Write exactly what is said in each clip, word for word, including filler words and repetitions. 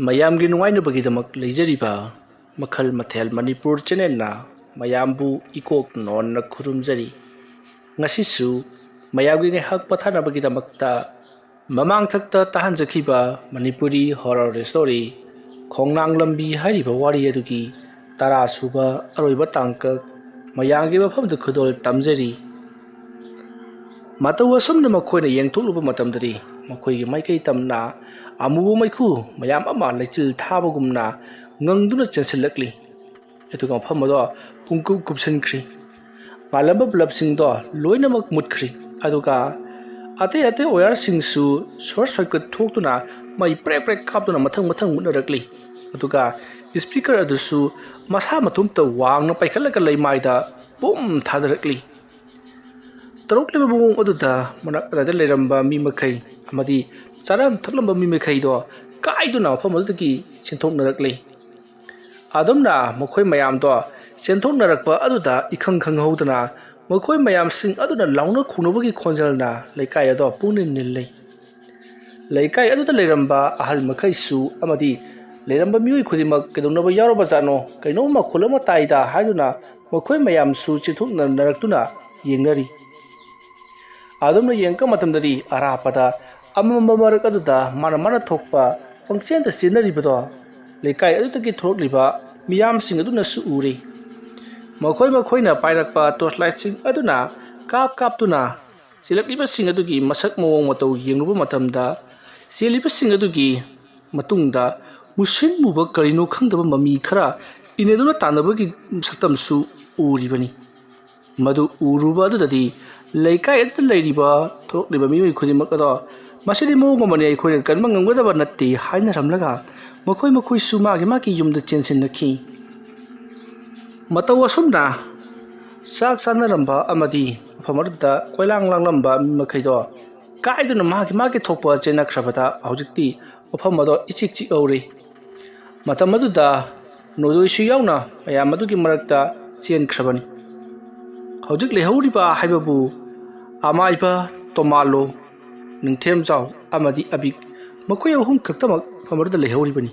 ꯃꯌꯥꯝꯒꯤ ꯅꯨꯡꯉꯥꯏꯅꯕꯒꯤꯗꯃꯛ ꯂꯩꯖꯔꯤꯕ ꯃꯈꯜ ꯃꯊꯦꯜ ꯃꯅꯤꯄꯨꯔ ꯆꯦꯅꯦꯜꯅ ꯃꯌꯥꯝꯕꯨ ꯏꯀꯣꯛ ꯅꯣꯟꯅ ꯈꯨꯔꯨꯝꯖꯔꯤ꯫ ꯉꯁꯤꯁꯨ ꯃꯌꯥꯝꯒꯤ ꯉꯥꯏꯍꯥꯛ ꯄꯣꯊꯥꯅꯕꯒꯤꯗꯃꯛꯇ ꯃꯃꯥꯡꯊꯛꯇ ꯇꯥꯍꯟꯖꯈꯤꯕ ꯃꯅꯤꯄꯨꯔꯤ ꯍꯣꯔꯔ ꯁ꯭ꯇꯣꯔꯤ ꯈꯣꯡꯅꯥꯡ ꯂꯝꯕꯤ ꯍꯥꯏꯔꯤꯕ ꯋꯥꯔꯤ ꯑꯗꯨꯒꯤ ꯇꯔꯥ ꯁꯨꯕ ꯑꯔꯣꯏꯕ ꯇꯥꯡꯀꯛ ꯃꯌꯥꯝꯒꯤ ꯃꯐꯝꯗ ꯈꯨꯗꯣꯜ ꯇꯝꯖꯔꯤ꯫ ꯃꯇꯧ ꯑꯁꯨꯝꯅ ꯃꯈꯣꯏꯅ ꯌꯦꯡꯊꯣꯛꯂꯨꯕ ꯃꯇꯝꯗꯗꯤ ꯃꯈꯣꯏꯒꯤ ꯃꯥꯏꯀꯩ ꯇꯝꯅ ꯑꯃꯨꯕ ꯃꯩꯈꯨ ꯃꯌꯥꯝ ꯑꯃ ꯂꯩꯆꯤꯜ ꯊꯥꯕꯒꯨꯝꯅ ꯉꯪꯗꯨꯅ ꯆꯦꯟꯁꯤꯜꯂꯛꯂꯤ꯫ ꯑꯗꯨꯒ ꯃꯐꯝ ꯑꯗꯣ ꯄꯨꯡꯀꯨꯞ ꯀꯨꯞꯁꯤꯟꯈ꯭ꯔꯤ꯫ ꯉꯥꯜꯂꯝꯕ ꯕ꯭ꯂꯕꯁꯤꯡꯗꯣ ꯂꯣꯏꯅꯃꯛ ꯃꯨꯠꯈ꯭ꯔꯤ꯫ ꯑꯗꯨꯒ ꯑꯇꯩ ꯑꯇꯩ ꯋꯥꯌꯔꯁꯤꯡꯁꯨ ꯁꯣꯔꯠ ꯁꯔꯀ꯭ꯌꯨꯠ ꯊꯣꯛꯇꯨꯅ ꯃꯩ ꯄ꯭ꯔꯦꯛ ꯄ꯭ꯔꯦꯛ ꯀꯥꯞꯇꯨꯅ ꯃꯊꯪ ꯃꯊꯪ ꯃꯨꯠꯅꯔꯛꯂꯤ꯫ ꯑꯗꯨꯒ ꯏꯁꯄꯤꯀꯔ ꯑꯗꯨꯁꯨ ꯃꯁꯥ ꯃꯊꯣꯝꯇ ꯋꯥꯡꯅ ꯄꯥꯏꯈꯠꯂꯒ ꯂꯩꯃꯥꯏꯗ ꯕꯨꯝ ꯊꯥꯗꯔꯛꯂꯤ꯫ ꯇꯧꯔꯛꯂꯤꯕ ꯃꯑꯣꯡ ꯑꯗꯨꯗ ꯃꯅꯥꯛ ꯑꯗꯥꯏꯗ ꯂꯩꯔꯝꯕ ꯃꯤ ꯃꯈꯩ ꯑꯃꯗꯤ ꯆꯥꯔꯝ ꯊꯛꯂꯝꯕ ꯃꯤ ꯃꯈꯩꯗꯣ ꯀꯥꯏꯗꯨꯅ ꯃꯐꯝ ꯑꯗꯨꯗꯒꯤ ꯆꯦꯟꯊꯣꯛꯅꯔꯛꯂꯤ꯫ ꯑꯗꯨꯝꯅ ꯃꯈꯣꯏ ꯃꯌꯥꯝꯗꯣ ꯆꯦꯟꯊꯣꯛꯅꯔꯛꯄ ꯑꯗꯨꯗ ꯏꯈꯪ ꯈꯪꯍꯧꯗꯅ ꯃꯈꯣꯏ ꯃꯌꯥꯝꯁꯤꯡ ꯑꯗꯨꯅ ꯂꯥꯎꯅ ꯈꯣꯡꯅꯕꯒꯤ ꯈꯣꯟꯖꯦꯜꯅ ꯂꯩꯀꯥꯏ ꯑꯗꯣ ꯄꯨꯡꯅꯤꯜ ꯅꯤꯜꯂꯤ꯫ ꯂꯩꯀꯥꯏ ꯑꯗꯨꯗ ꯂꯩꯔꯝꯕ ꯑꯍꯜ ꯃꯈꯩꯁꯨ ꯑꯃꯗꯤ ꯂꯩꯔꯝꯕ ꯃꯤꯑꯣꯏ ꯈꯨꯗꯤꯡꯃꯛ "ꯀꯩꯗꯧꯅꯕ ꯌꯥꯎꯔꯕꯖꯥꯠꯅꯣ? ꯀꯩꯅꯣꯝ ꯃꯈꯣꯜ ꯑꯃ ꯇꯥꯏꯗ" ꯍꯥꯏꯗꯨꯅ ꯃꯈꯣꯏ ꯃꯌꯥꯝꯁꯨ ꯆꯦꯟꯊꯣꯛꯅꯔꯛꯇꯨꯅ ꯌꯦꯡꯅꯔꯤ꯫ ꯑꯗꯨꯝꯅ ꯌꯦꯡꯉꯛꯄ ꯃꯇꯝꯗꯗꯤ ꯑꯔꯥꯞꯄꯗ ꯑꯃꯝꯕ ꯃꯔꯛ ꯑꯗꯨꯗ ꯃꯥꯅ ꯃꯥꯅ ꯊꯣꯛꯄ ꯄꯪꯆꯦꯟꯗ ꯆꯦꯟꯅꯔꯤꯕꯗꯣ ꯂꯩꯀꯥꯏ ꯑꯗꯨꯗꯒꯤ ꯊꯣꯛꯂꯛꯂꯤꯕ ꯃꯤꯌꯥꯝꯁꯤꯡ ꯑꯗꯨꯅꯁꯨ ꯎꯔꯤ꯫ ꯃꯈꯣꯏ ꯃꯈꯣꯏꯅ ꯄꯥꯏꯔꯛꯄ ꯇꯣꯔꯆ ꯂꯥꯏꯠꯁꯤꯡ ꯑꯗꯨꯅ ꯀꯥꯞ ꯀꯥꯞꯇꯨꯅ ꯆꯦꯜꯂꯛꯂꯤꯕꯁꯤꯡ ꯑꯗꯨꯒꯤ ꯃꯁꯛ ꯃꯑꯣꯡ ꯃꯇꯧ ꯌꯦꯡꯂꯨꯕ ꯃꯇꯝꯗ, ꯆꯦꯜꯂꯤꯕꯁꯤꯡ ꯑꯗꯨꯒꯤ ꯃꯇꯨꯡꯗ ꯃꯨꯁꯤꯟ ꯃꯨꯕ ꯀꯔꯤꯅꯣ ꯈꯪꯗꯕ ꯃꯃꯤ ꯈꯔ ꯏꯟꯅꯗꯨꯅ ꯇꯥꯟꯅꯕꯒꯤ ꯁꯛꯇꯝꯁꯨ ꯎꯔꯤꯕꯅꯤ꯫ ꯃꯗꯨ ꯎꯔꯨꯕ ꯑꯗꯨꯗꯗꯤ ꯂꯩꯀꯥꯏ ꯑꯗꯨꯗ ꯂꯩꯔꯤꯕ ꯊꯣꯛꯂꯤꯕ ꯃꯤꯑꯣꯏ ꯈꯨꯗꯤꯡꯃꯛ ꯑꯗꯣ "ꯃꯁꯤꯗꯤ ꯃꯑꯣꯡ ꯑꯃꯅꯤ, ꯑꯩꯈꯣꯏꯅ ꯀꯟꯕ ꯉꯝꯒꯗꯕ ꯅꯠꯇꯦ" ꯍꯥꯏꯅꯔꯝꯂꯒ ꯃꯈꯣꯏ ꯃꯈꯣꯏꯁꯨ ꯃꯥꯒꯤ ꯃꯥꯒꯤ ꯌꯨꯝꯗ ꯆꯦꯟꯁꯤꯟꯅꯈꯤ꯫ ꯃꯇꯧ ꯑꯁꯨꯝꯅ ꯆꯥꯛ ꯆꯥꯅꯔꯝꯕ ꯑꯃꯗꯤ ꯃꯐꯝ ꯑꯗꯨꯗ ꯀꯣꯏꯂꯥꯡ ꯂꯥꯡꯂꯝꯕ ꯃꯤ ꯃꯈꯩꯗꯣ ꯀꯥꯏꯗꯨꯅ ꯃꯥꯒꯤ ꯃꯥꯒꯤ ꯊꯣꯛꯄ ꯆꯦꯟꯅꯈ꯭ꯔꯕꯗ ꯍꯧꯖꯤꯛꯇꯤ ꯃꯐꯝ ꯑꯗꯣ ꯏꯆꯤꯛ ꯆꯤꯛꯍꯧꯔꯤ꯫ ꯃꯇꯝ ꯑꯗꯨꯗ ꯅꯣꯗꯣꯏꯁꯨ ꯌꯥꯎꯅ ꯃꯌꯥꯝ ꯑꯗꯨꯒꯤ ꯃꯔꯛꯇ ꯆꯦꯟꯈ꯭ꯔꯕꯅꯤ꯫ ꯍꯧꯖꯤꯛ ꯂꯩꯍꯧꯔꯤꯕ ꯍꯥꯏꯕꯕꯨ ꯑꯃꯥꯏꯕ, ꯇꯣꯃꯥꯂꯣ, ꯅꯤꯡꯊꯦꯝꯖꯥꯎ ꯑꯃꯗꯤ ꯑꯕꯤꯛ ꯃꯈꯣꯏ ꯑꯍꯨꯝ ꯈꯛꯇꯃꯛ ꯃꯐꯝ ꯑꯗꯨꯗ ꯂꯩꯍꯧꯔꯤꯕꯅꯤ꯫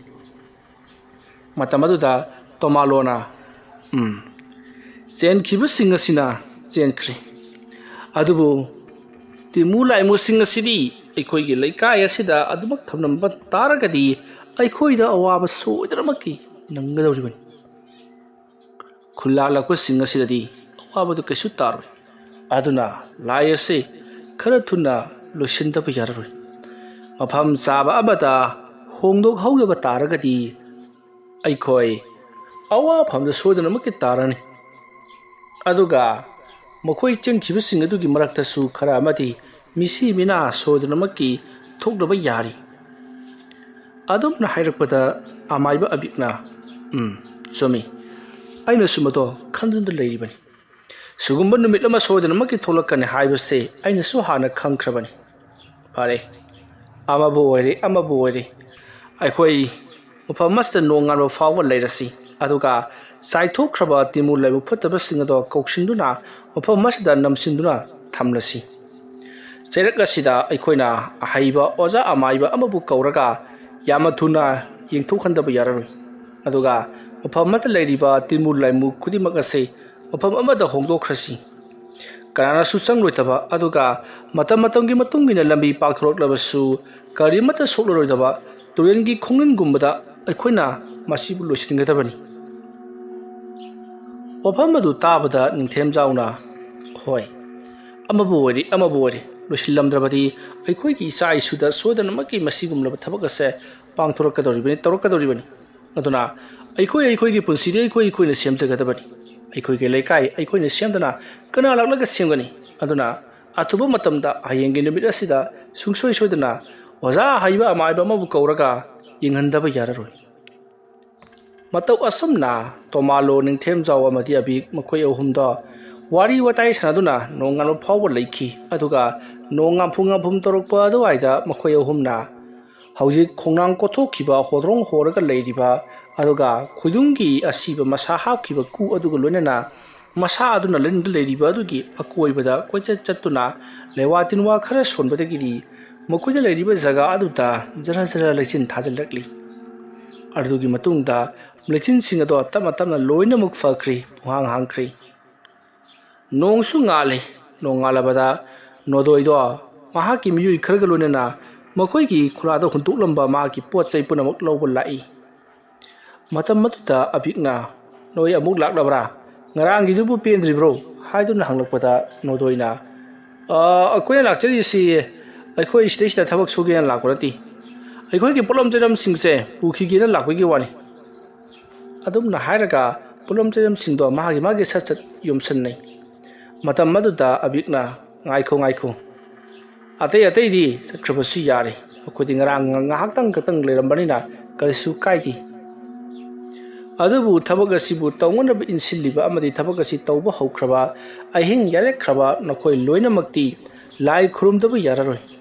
ꯃꯇꯝ ꯑꯗꯨꯗ ꯇꯣꯃꯥꯂꯣꯅ, "ꯎꯝ, ꯆꯦꯟꯈꯤꯕꯁꯤꯡ ꯑꯁꯤꯅ ꯆꯦꯟꯈ꯭ꯔꯦ, ꯑꯗꯨꯕꯨ ꯇꯤꯃꯨ ꯂꯥꯏꯃꯨꯁꯤꯡ ꯑꯁꯤꯗꯤ ꯑꯩꯈꯣꯏꯒꯤ ꯂꯩꯀꯥꯏ ꯑꯁꯤꯗ ꯑꯗꯨꯃꯛ ꯊꯝꯂꯝꯕ ꯇꯥꯔꯒꯗꯤ ꯑꯩꯈꯣꯏꯗ ꯑꯋꯥꯕ ꯁꯣꯏꯗꯅꯃꯛꯀꯤ ꯅꯪꯒꯗꯧꯔꯤꯕꯅꯤ꯫ ꯈꯨꯜꯂꯥꯛꯂꯛꯄꯁꯤꯡ ꯑꯁꯤꯗꯗꯤ ꯑꯋꯥꯕꯗꯨ ꯀꯩꯁꯨ ꯇꯥꯔꯣꯏ꯫ ꯑꯗꯨꯅ ꯂꯥꯏ ꯑꯁꯤ ꯈꯔ ꯊꯨꯅ ꯂꯣꯏꯁꯤꯟꯗꯕ ꯌꯥꯔꯔꯣꯏ꯫ ꯃꯐꯝ ꯆꯥꯕ ꯑꯃꯗ ꯍꯣꯡꯗꯣꯛꯍꯧꯗꯕ ꯇꯥꯔꯒꯗꯤ ꯑꯩꯈꯣꯏ ꯑꯋꯥꯐꯝꯗ ꯁꯣꯏꯗꯅꯃꯛꯀꯤ ꯇꯥꯔꯅꯤ꯫ ꯑꯗꯨꯒ ꯃꯈꯣꯏ ꯆꯦꯟꯈꯤꯕꯁꯤꯡ ꯑꯗꯨꯒꯤ ꯃꯔꯛꯇꯁꯨ ꯈꯔ ꯑꯃꯗꯤ ꯃꯤꯁꯤ ꯃꯤꯅꯥ ꯁꯣꯏꯗꯅꯃꯛꯀꯤ ꯊꯣꯛꯅꯕ ꯌꯥꯔꯤ꯫" ꯑꯗꯨꯝꯅ ꯍꯥꯏꯔꯛꯄꯗ ꯑꯃꯥꯏꯕ ꯑꯕꯤꯛꯅ, "ꯎꯝ, ꯆꯨꯝꯃꯤ, ꯑꯩꯅꯁꯨ ꯃꯗꯣ ꯈꯟꯗꯨꯅ ꯂꯩꯔꯤꯕꯅꯤ꯫ ꯁꯤꯒꯨꯝꯕ ꯅꯨꯃꯤꯠ ꯑꯃ ꯁꯣꯏꯗꯅꯃꯛꯀꯤ ꯊꯣꯛꯂꯛꯀꯅꯤ ꯍꯥꯏꯕꯁꯦ ꯑꯩꯅꯁꯨ ꯍꯥꯟꯅ ꯈꯪꯈ꯭ꯔꯕꯅꯤ꯫ ꯐꯔꯦ, ꯑꯃꯕꯨ ꯑꯣꯏꯔꯦ, ꯑꯃꯕꯨ ꯑꯣꯏꯔꯦ, ꯑꯩꯈꯣꯏ ꯃꯐꯝ ꯑꯁꯤꯗ ꯅꯣꯡꯉꯥꯟꯕ ꯐꯥꯎꯕ ꯂꯩꯔꯁꯤ, ꯑꯗꯨꯒ ꯆꯥꯏꯊꯣꯛꯈ꯭ꯔꯕ ꯇꯤꯃꯨ ꯂꯥꯏꯕꯛ ꯐꯠꯇꯕꯁꯤꯡ ꯑꯗꯣ ꯀꯧꯁꯤꯟꯗꯨꯅ ꯃꯐꯝ ꯑꯁꯤꯗ ꯅꯝꯁꯤꯟꯗꯨꯅ ꯊꯝꯂꯁꯤ꯫ ꯆꯩꯔꯛ ꯑꯁꯤꯗ ꯑꯩꯈꯣꯏꯅ ꯑꯍꯩꯕ ꯑꯣꯖꯥ ꯑꯃꯥꯏꯕ ꯑꯃꯕꯨ ꯀꯧꯔꯒ ꯌꯥꯝꯅ ꯊꯨꯅ ꯌꯦꯡꯊꯣꯛꯍꯟꯗꯕ ꯌꯥꯔꯔꯣꯏ꯫ ꯑꯗꯨꯒ ꯃꯐꯝ ꯑꯃꯗ ꯂꯩꯔꯤꯕ ꯇꯤꯃꯨ ꯂꯥꯏꯃꯨ ꯈꯨꯗꯤꯡꯃꯛ ꯑꯁꯤ ꯃꯐꯝ ꯑꯃꯗ ꯍꯣꯡꯗꯣꯛꯈ꯭ꯔꯁꯤ꯫ ꯀꯅꯥꯅꯁꯨ ꯆꯪꯂꯣꯏꯗꯕ, ꯑꯗꯨꯒ ꯃꯇꯝ ꯃꯇꯝꯒꯤ ꯃꯇꯨꯡ ꯏꯟꯅ ꯂꯝꯕꯤ ꯄꯥꯛꯊꯣꯔꯛꯂꯕꯁꯨ ꯀꯔꯤ ꯑꯃꯠꯇ ꯁꯣꯛꯂꯔꯣꯏꯗꯕ ꯇꯨꯔꯦꯜꯒꯤ ꯈꯣꯡꯅꯨꯡꯒꯨꯝꯕꯗ ꯑꯩꯈꯣꯏꯅ ꯃꯁꯤꯕꯨ ꯂꯣꯏꯁꯤꯟꯒꯗꯕꯅꯤ꯫" ꯋꯥꯐꯝ ꯑꯗꯨ ꯇꯥꯕꯗ ꯅꯤꯡꯊꯦꯝꯖꯥꯎꯅ, "ꯍꯣꯏ, ꯑꯃꯕꯨ ꯑꯣꯏꯔꯦ, ꯑꯃꯕꯨ ꯑꯣꯏꯔꯦ, ꯂꯣꯏꯁꯤꯜꯂꯝꯗ꯭ꯔꯕꯗꯤ ꯑꯩꯈꯣꯏꯒꯤ ꯏꯆꯥ ꯏꯁꯨꯗ ꯁꯣꯏꯗꯅꯃꯛꯀꯤ ꯃꯁꯤꯒꯨꯝꯂꯕ ꯊꯕꯛ ꯑꯁꯦ ꯄꯥꯡꯊꯣꯔꯛꯀꯗꯧꯔꯤꯕꯅꯤ, ꯇꯧꯔꯛꯀꯗꯧꯔꯤꯕꯅꯤ꯫ ꯑꯗꯨꯅ ꯑꯩꯈꯣꯏ ꯑꯩꯈꯣꯏꯒꯤ ꯄꯨꯟꯁꯤꯗꯤ ꯑꯩꯈꯣꯏ ꯑꯩꯈꯣꯏꯅ ꯁꯦꯝꯖꯒꯗꯕꯅꯤ꯫ ꯑꯩꯈꯣꯏꯒꯤ ꯂꯩꯀꯥꯏ ꯑꯩꯈꯣꯏꯅ ꯁꯦꯝꯗꯅ ꯀꯅꯥ ꯂꯥꯛꯂꯒ ꯁꯦꯝꯒꯅꯤ? ꯑꯗꯨꯅ ꯑꯊꯨꯕ ꯃꯇꯝꯗ ꯍꯌꯦꯡꯒꯤ ꯅꯨꯃꯤꯠ ꯑꯁꯤꯗ ꯁꯨꯡꯁꯣꯏ ꯁꯣꯏꯗꯅ ꯑꯣꯖꯥ ꯑꯍꯩꯕ ꯑꯃꯥꯏꯕ ꯑꯃꯕꯨ ꯀꯧꯔꯒ ꯌꯦꯡꯍꯟꯗꯕ ꯌꯥꯔꯔꯣꯏ꯫" ꯃꯇꯧ ꯑꯁꯨꯝꯅ ꯇꯣꯃꯥꯂꯣ, ꯅꯤꯡꯊꯦꯝꯖꯥꯎ ꯑꯃꯗꯤ ꯑꯕꯤꯛ ꯃꯈꯣꯏ ꯑꯍꯨꯝꯗꯣ ꯋꯥꯔꯤ ꯋꯥꯇꯥꯏ ꯁꯥꯟꯅꯗꯨꯅ ꯅꯣꯡꯉꯥꯟꯕ ꯐꯥꯎꯕ ꯂꯩꯈꯤ꯫ ꯑꯗꯨꯒ ꯅꯣꯡ ꯉꯥꯟꯐꯨ ꯉꯥꯟꯐꯨꯝ ꯇꯧꯔꯛꯄ ꯑꯗꯨꯋꯥꯏꯗ ꯃꯈꯣꯏ ꯑꯍꯨꯝꯅ ꯍꯧꯖꯤꯛ ꯈꯣꯡꯅꯥꯡ ꯀꯣꯊꯣꯛꯈꯤꯕ ꯍꯣꯗ꯭ꯔꯣꯡ ꯍꯣꯔꯒ ꯂꯩꯔꯤꯕ, ꯑꯗꯨꯒ ꯈꯣꯏꯗꯨꯝꯒꯤ ꯑꯁꯤꯕ ꯃꯁꯥ ꯍꯥꯞꯈꯤꯕ ꯀꯨ ꯑꯗꯨꯒ ꯂꯣꯏꯅꯅ ꯃꯁꯥ ꯑꯗꯨꯅ ꯂꯩꯅꯨꯡꯗ ꯂꯩꯔꯤꯕ ꯑꯗꯨꯒꯤ ꯑꯀꯣꯏꯕꯗ ꯀꯣꯏꯆꯠ ꯆꯠꯇꯨꯅ ꯂꯩꯋꯥ ꯇꯤꯟꯋꯥ ꯈꯔ ꯁꯣꯟꯕꯗꯒꯤꯗꯤ ꯃꯈꯣꯏꯗ ꯂꯩꯔꯤꯕ ꯖꯒꯥ ꯑꯗꯨꯗ ꯖꯔ ꯖꯔ ꯂꯩꯆꯤꯟ ꯊꯥꯖꯤꯜꯂꯛꯂꯤ꯫ ꯑꯗꯨꯒꯤ ꯃꯇꯨꯡꯗ ꯂꯩꯆꯤꯟꯁꯤꯡ ꯑꯗꯣ ꯇꯞꯅ ꯇꯞꯅ ꯂꯣꯏꯅꯃꯛ ꯐꯈ꯭ꯔꯤ, ꯄꯨꯡꯍꯥꯡ ꯍꯥꯡꯈ꯭ꯔꯤ꯫ ꯅꯣꯡꯁꯨ ꯉꯥꯜꯂꯤ꯫ ꯅꯣꯡ ꯉꯥꯜꯂꯕꯗ ꯅꯣꯗꯣꯏꯗꯣ ꯃꯍꯥꯛꯀꯤ ꯃꯤꯑꯣꯏ ꯈꯔꯒ ꯂꯣꯏꯅꯅ ꯃꯈꯣꯏꯒꯤ ꯈꯨꯔꯥꯗ ꯍꯨꯟꯗꯣꯛꯂꯝꯕ ꯃꯍꯥꯛꯀꯤ ꯄꯣꯠ ꯆꯩ ꯄꯨꯝꯅꯃꯛ ꯂꯧꯕ ꯂꯥꯛꯏ꯫ ꯃꯇꯝ ꯑꯗꯨꯗ ꯑꯕꯤꯛꯅ, "ꯅꯣꯏ ꯑꯃꯨꯛ ꯂꯥꯛꯂꯕ꯭ꯔꯥ? ꯉꯔꯥꯡꯒꯤꯗꯨꯕꯨ ꯄꯦꯟꯗ꯭ꯔꯤꯕ꯭ꯔꯣ?" ꯍꯥꯏꯗꯨꯅ ꯍꯪꯂꯛꯄꯗ ꯅꯣꯗꯣꯏꯅ, "ꯑ, ꯑꯩꯈꯣꯏꯅ ꯂꯥꯛꯆꯔꯤꯁꯤ ꯑꯩꯈꯣꯏ ꯁꯤꯗꯩꯁꯤꯗ ꯊꯕꯛ ꯁꯨꯒꯦꯅ ꯂꯥꯛꯄ ꯅꯠꯇꯦ꯫ ꯑꯩꯈꯣꯏꯒꯤ ꯄꯣꯠꯂꯝ ꯆꯩꯔꯝꯁꯤꯡꯁꯦ ꯄꯨꯈꯤꯒꯦꯅ ꯂꯥꯛꯄꯒꯤ ꯋꯥꯅꯤ"꯫ ꯑꯗꯨꯝꯅ ꯍꯥꯏꯔꯒ ꯄꯣꯠꯂꯝ ꯆꯩꯔꯝꯁꯤꯡꯗꯣ ꯃꯥꯒꯤ ꯃꯥꯒꯤ ꯁꯠ ꯁꯠ ꯌꯣꯝꯁꯤꯟꯅꯩ꯫ ꯃꯇꯝ ꯑꯗꯨꯗ ꯑꯕꯤꯛꯅ, "ꯉꯥꯏꯈꯣ, ꯉꯥꯏꯈꯣ꯫ ꯑꯇꯩ ꯑꯇꯩꯗꯤ ꯆꯠꯈ꯭ꯔꯕꯁꯨ ꯌꯥꯔꯦ꯫ ꯑꯩꯈꯣꯏꯗꯤ ꯉꯔꯥꯡ ꯉꯥꯏꯍꯥꯛꯇꯪ ꯈꯛꯇꯪ ꯂꯩꯔꯝꯕꯅꯤꯅ ꯀꯔꯤꯁꯨ ꯀꯥꯏꯗꯦ"꯫ ꯑꯗꯨꯕꯨ ꯊꯕꯛ ꯑꯁꯤꯕꯨ ꯇꯧꯅꯅꯕ ꯏꯟꯁꯤꯜꯂꯤꯕ ꯑꯃꯗꯤ ꯊꯕꯛ ꯑꯁꯤ ꯇꯧꯕ ꯍꯧꯈ꯭ꯔꯕ, ꯑꯍꯤꯡ ꯌꯥꯔꯦꯛꯈ꯭ꯔꯕ ꯅꯈꯣꯏ ꯂꯣꯏꯅꯃꯛꯇꯤ ꯂꯥꯏ ꯈꯨꯔꯨꯝꯗꯕ ꯌꯥꯔꯔꯣꯏ꯫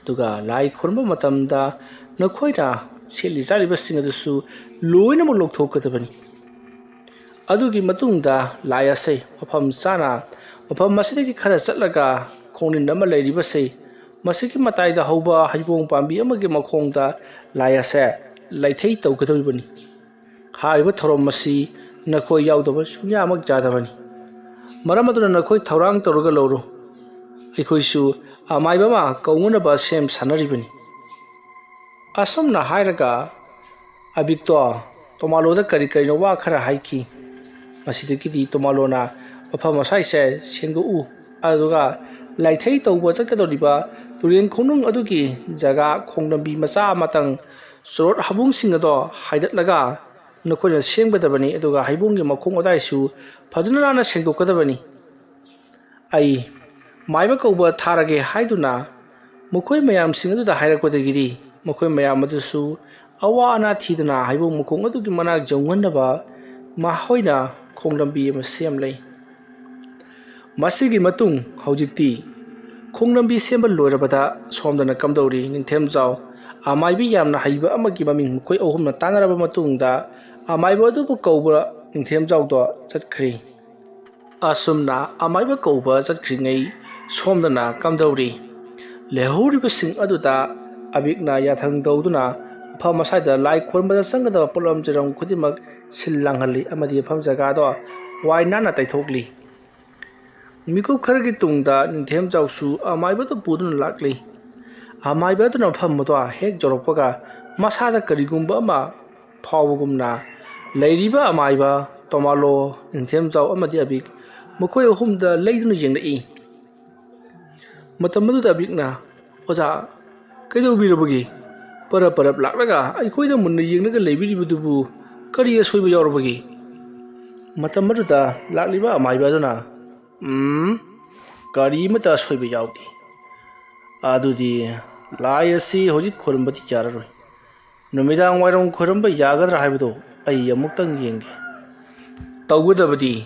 ꯑꯗꯨꯒ ꯂꯥꯏ ꯈꯨꯔꯨꯝꯕ ꯃꯇꯝꯗ ꯅꯈꯣꯏꯅ ꯁꯦꯠꯂꯤ ꯆꯥꯔꯤꯕꯁꯤꯡ ꯑꯗꯨꯁꯨ ꯂꯣꯏꯅꯃꯛ ꯂꯧꯊꯣꯛꯀꯗꯕꯅꯤ꯫ ꯑꯗꯨꯒꯤ ꯃꯇꯨꯡꯗ ꯂꯥꯏ ꯑꯁꯦ ꯃꯐꯝ ꯆꯥꯅ, ꯃꯐꯝ ꯑꯁꯤꯗꯒꯤ ꯈꯔ ꯆꯠꯂꯒ ꯈꯣꯡꯅꯤꯟ ꯑꯃ ꯂꯩꯔꯤꯕꯁꯦ, ꯃꯁꯤꯒꯤ ꯃꯇꯥꯏꯗ ꯍꯧꯕ ꯍꯩꯕꯣꯡ ꯄꯥꯝꯕꯤ ꯑꯃꯒꯤ ꯃꯈꯣꯡꯗ ꯂꯥꯏ ꯑꯁꯦ ꯂꯩꯊꯩ ꯇꯧꯒꯗꯧꯔꯤꯕꯅꯤ꯫ ꯍꯥꯏꯔꯤꯕ ꯊꯧꯔꯝ ꯑꯁꯤ ꯅꯈꯣꯏ ꯌꯥꯎꯗꯕ ꯁꯨꯡꯌꯥꯃꯛ ꯌꯥꯗꯕꯅꯤ꯫ ꯃꯔꯝ ꯑꯗꯨꯅ ꯅꯈꯣꯏ ꯊꯧꯔꯥꯡ ꯇꯧꯔꯒ ꯂꯧꯔꯨ꯫ ꯑꯩꯈꯣꯏꯁꯨ ꯑꯃꯥꯏꯕ ꯑꯃ ꯀꯧꯅꯅꯕ ꯁꯦꯝ ꯁꯥꯅꯔꯤꯕꯅꯤ꯫ ꯑꯁꯨꯝꯅ ꯍꯥꯏꯔꯒ ꯑꯕꯤꯛꯇꯣ ꯇꯣꯃꯥꯂꯣꯗ ꯀꯔꯤ ꯀꯔꯤꯅꯣ ꯋꯥ ꯈꯔ ꯍꯥꯏꯈꯤ꯫ ꯃꯁꯤꯗꯒꯤꯗꯤ ꯇꯣꯃꯥꯂꯣꯅ ꯃꯐꯝ ꯑꯁ꯭ꯋꯥꯏꯁꯦ ꯁꯦꯡꯗꯣꯛꯎ, ꯑꯗꯨꯒ ꯂꯥꯏꯊꯩ ꯇꯧꯕ ꯆꯠꯀꯗꯧꯔꯤꯕ ꯇꯨꯔꯦꯟ ꯈꯣꯡꯅꯨꯡ ꯑꯗꯨꯒꯤ ꯖꯒꯥ ꯈꯣꯡꯂꯝꯕꯤ ꯃꯆꯥ ꯑꯃꯇꯪ ꯆꯣꯔꯣꯠ ꯍꯥꯕꯨꯡꯁꯤꯡ ꯑꯗꯣ ꯍꯥꯏꯗꯠꯂꯒ ꯅꯈꯣꯏꯅ ꯁꯦꯝꯒꯗꯕꯅꯤ, ꯑꯗꯨꯒ ꯍꯩꯕꯣꯡꯒꯤ ꯃꯈꯣꯡ ꯑꯗꯥꯏꯁꯨ ꯐꯖꯅ ꯅꯥꯟꯅ ꯁꯦꯡꯗꯣꯛꯀꯗꯕꯅꯤ꯫ ꯑꯩ ꯃꯥꯏꯕ ꯀꯧꯕ ꯊꯥꯔꯒꯦ ꯍꯥꯏꯗꯨꯅ ꯃꯈꯣꯏ ꯃꯌꯥꯝꯁꯤꯡ ꯑꯗꯨꯗ ꯍꯥꯏꯔꯛꯄꯗꯒꯤꯗꯤ ꯃꯈꯣꯏ ꯃꯌꯥꯝ ꯑꯗꯨꯁꯨ ꯑꯋꯥ ꯑꯅꯥ ꯊꯤꯗꯅ ꯍꯩꯕꯣꯡ ꯃꯈꯣꯡ ꯑꯗꯨꯒꯤ ꯃꯅꯥꯛ ꯌꯧꯉꯟꯅꯕ ꯃꯈꯣꯏꯅ ꯈꯣꯡꯂꯝꯕꯤ ꯑꯃ ꯁꯦꯝꯂꯦ꯫ ꯃꯁꯤꯒꯤ ꯃꯇꯨꯡ ꯍꯧꯖꯤꯛꯇꯤ ꯈꯣꯡꯂꯝꯕꯤ ꯁꯦꯝꯕ ꯂꯣꯏꯔꯕꯗ ꯁꯣꯝꯗꯅ ꯀꯝꯗꯧꯔꯤ ꯅꯤꯡꯊꯦꯝꯖꯥꯎ ꯑꯃꯥꯏꯕꯤ ꯌꯥꯝꯅ ꯍꯩꯕ ꯑꯃꯒꯤ ꯃꯃꯤꯡ ꯃꯈꯣꯏ ꯑꯍꯨꯝꯅ ꯇꯥꯟꯅꯔꯕ ꯃꯇꯨꯡꯗ ꯑꯃꯥꯏꯕ ꯑꯗꯨꯕꯨ ꯀꯧꯕ ꯅꯤꯡꯊꯦꯝꯖꯥꯎꯗꯣ ꯆꯠꯈ꯭ꯔꯤ꯫ ꯑꯁꯨꯝꯅ ꯑꯃꯥꯏꯕ ꯀꯧꯕ ꯆꯠꯈ꯭ꯔꯤꯉꯩ ꯁꯣꯝꯗꯅ ꯀꯝꯗꯧꯔꯤ? ꯂꯩꯍꯧꯔꯤꯕꯁꯤꯡ ꯑꯗꯨꯗ ꯑꯕꯤꯛꯅ ꯌꯥꯊꯪ ꯇꯧꯗꯨꯅ ꯃꯐꯝ ꯑꯁ꯭ꯋꯥꯏꯗ ꯂꯥꯏ ꯈꯨꯔꯨꯝꯕꯗ ꯆꯪꯒꯗꯕ ꯄꯣꯠꯂꯝ ꯆꯩꯔꯝ ꯈꯨꯗꯤꯡꯃꯛ ꯁꯤꯜ ꯂꯥꯡꯍꯜꯂꯤ ꯑꯃꯗꯤ ꯃꯐꯝ ꯖꯒꯥꯗꯣ ꯋꯥꯏ ꯅꯥꯟꯅ ꯇꯩꯊꯣꯛꯂꯤ꯫ ꯃꯤꯀꯨꯞ ꯈꯔꯒꯤ ꯇꯨꯡꯗ ꯅꯤꯡꯊꯦꯝꯖꯥꯎꯁꯨ ꯑꯃꯥꯏꯕꯗꯨ ꯄꯨꯗꯨꯅ ꯂꯥꯛꯂꯤ꯫ ꯑꯃꯥꯏꯕ ꯑꯗꯨꯅ ꯃꯐꯝ ꯑꯗꯨ ꯍꯦꯛ ꯌꯧꯔꯛꯄꯒ ꯃꯁꯥꯗ ꯀꯔꯤꯒꯨꯝꯕ ꯑꯃ ꯐꯥꯎꯕꯒꯨꯝꯅ ꯂꯩꯔꯤꯕ ꯑꯃꯥꯏꯕ, ꯇꯣꯃꯥꯂꯣ, ꯅꯤꯡꯊꯦꯝꯖꯥꯎ ꯑꯃꯗꯤ ꯑꯕꯤꯛ ꯃꯈꯣꯏ ꯑꯍꯨꯝꯗ ꯂꯩꯗꯨꯅ ꯌꯦꯡꯂꯛꯏ꯫ ꯃꯇꯝ ꯑꯗꯨꯗ ꯑꯕꯤꯛꯅ, "ꯑꯣꯖꯥ, ꯀꯩꯗꯧꯕꯤꯔꯕꯒꯦ? ꯄꯔꯞ ꯄꯔꯞ ꯂꯥꯛꯂꯒ ꯑꯩꯈꯣꯏꯗ ꯃꯨꯟꯅ ꯌꯦꯡꯂꯒ ꯂꯩꯕꯤꯔꯤꯕꯗꯨꯕꯨ ꯀꯔꯤ ꯑꯁꯣꯏꯕ ꯌꯥꯎꯔꯕꯒꯦ?" ꯃꯇꯝ ꯑꯗꯨꯗ ꯂꯥꯛꯂꯤꯕ ꯑꯃꯥꯏꯕ ꯑꯗꯨꯅ, "ꯎꯝ, ꯀꯔꯤꯃꯇ ꯑꯁꯣꯏꯕ ꯌꯥꯎꯗꯦ꯫ ꯑꯗꯨꯗꯤ ꯂꯥꯏ ꯑꯁꯤ ꯍꯧꯖꯤꯛ ꯈꯨꯔꯨꯝꯕꯗꯤ ꯌꯥꯔꯔꯣꯏ꯫ ꯅꯨꯃꯤꯗꯥꯡ ꯋꯥꯏꯔꯝ ꯈꯨꯔꯨꯝꯕ ꯌꯥꯒꯗ꯭ꯔꯥ ꯍꯥꯏꯕꯗꯨ ꯑꯩ ꯑꯃꯨꯛꯇꯪ ꯌꯦꯡꯒꯦ꯫ ꯇꯧꯒꯗꯕꯗꯤ,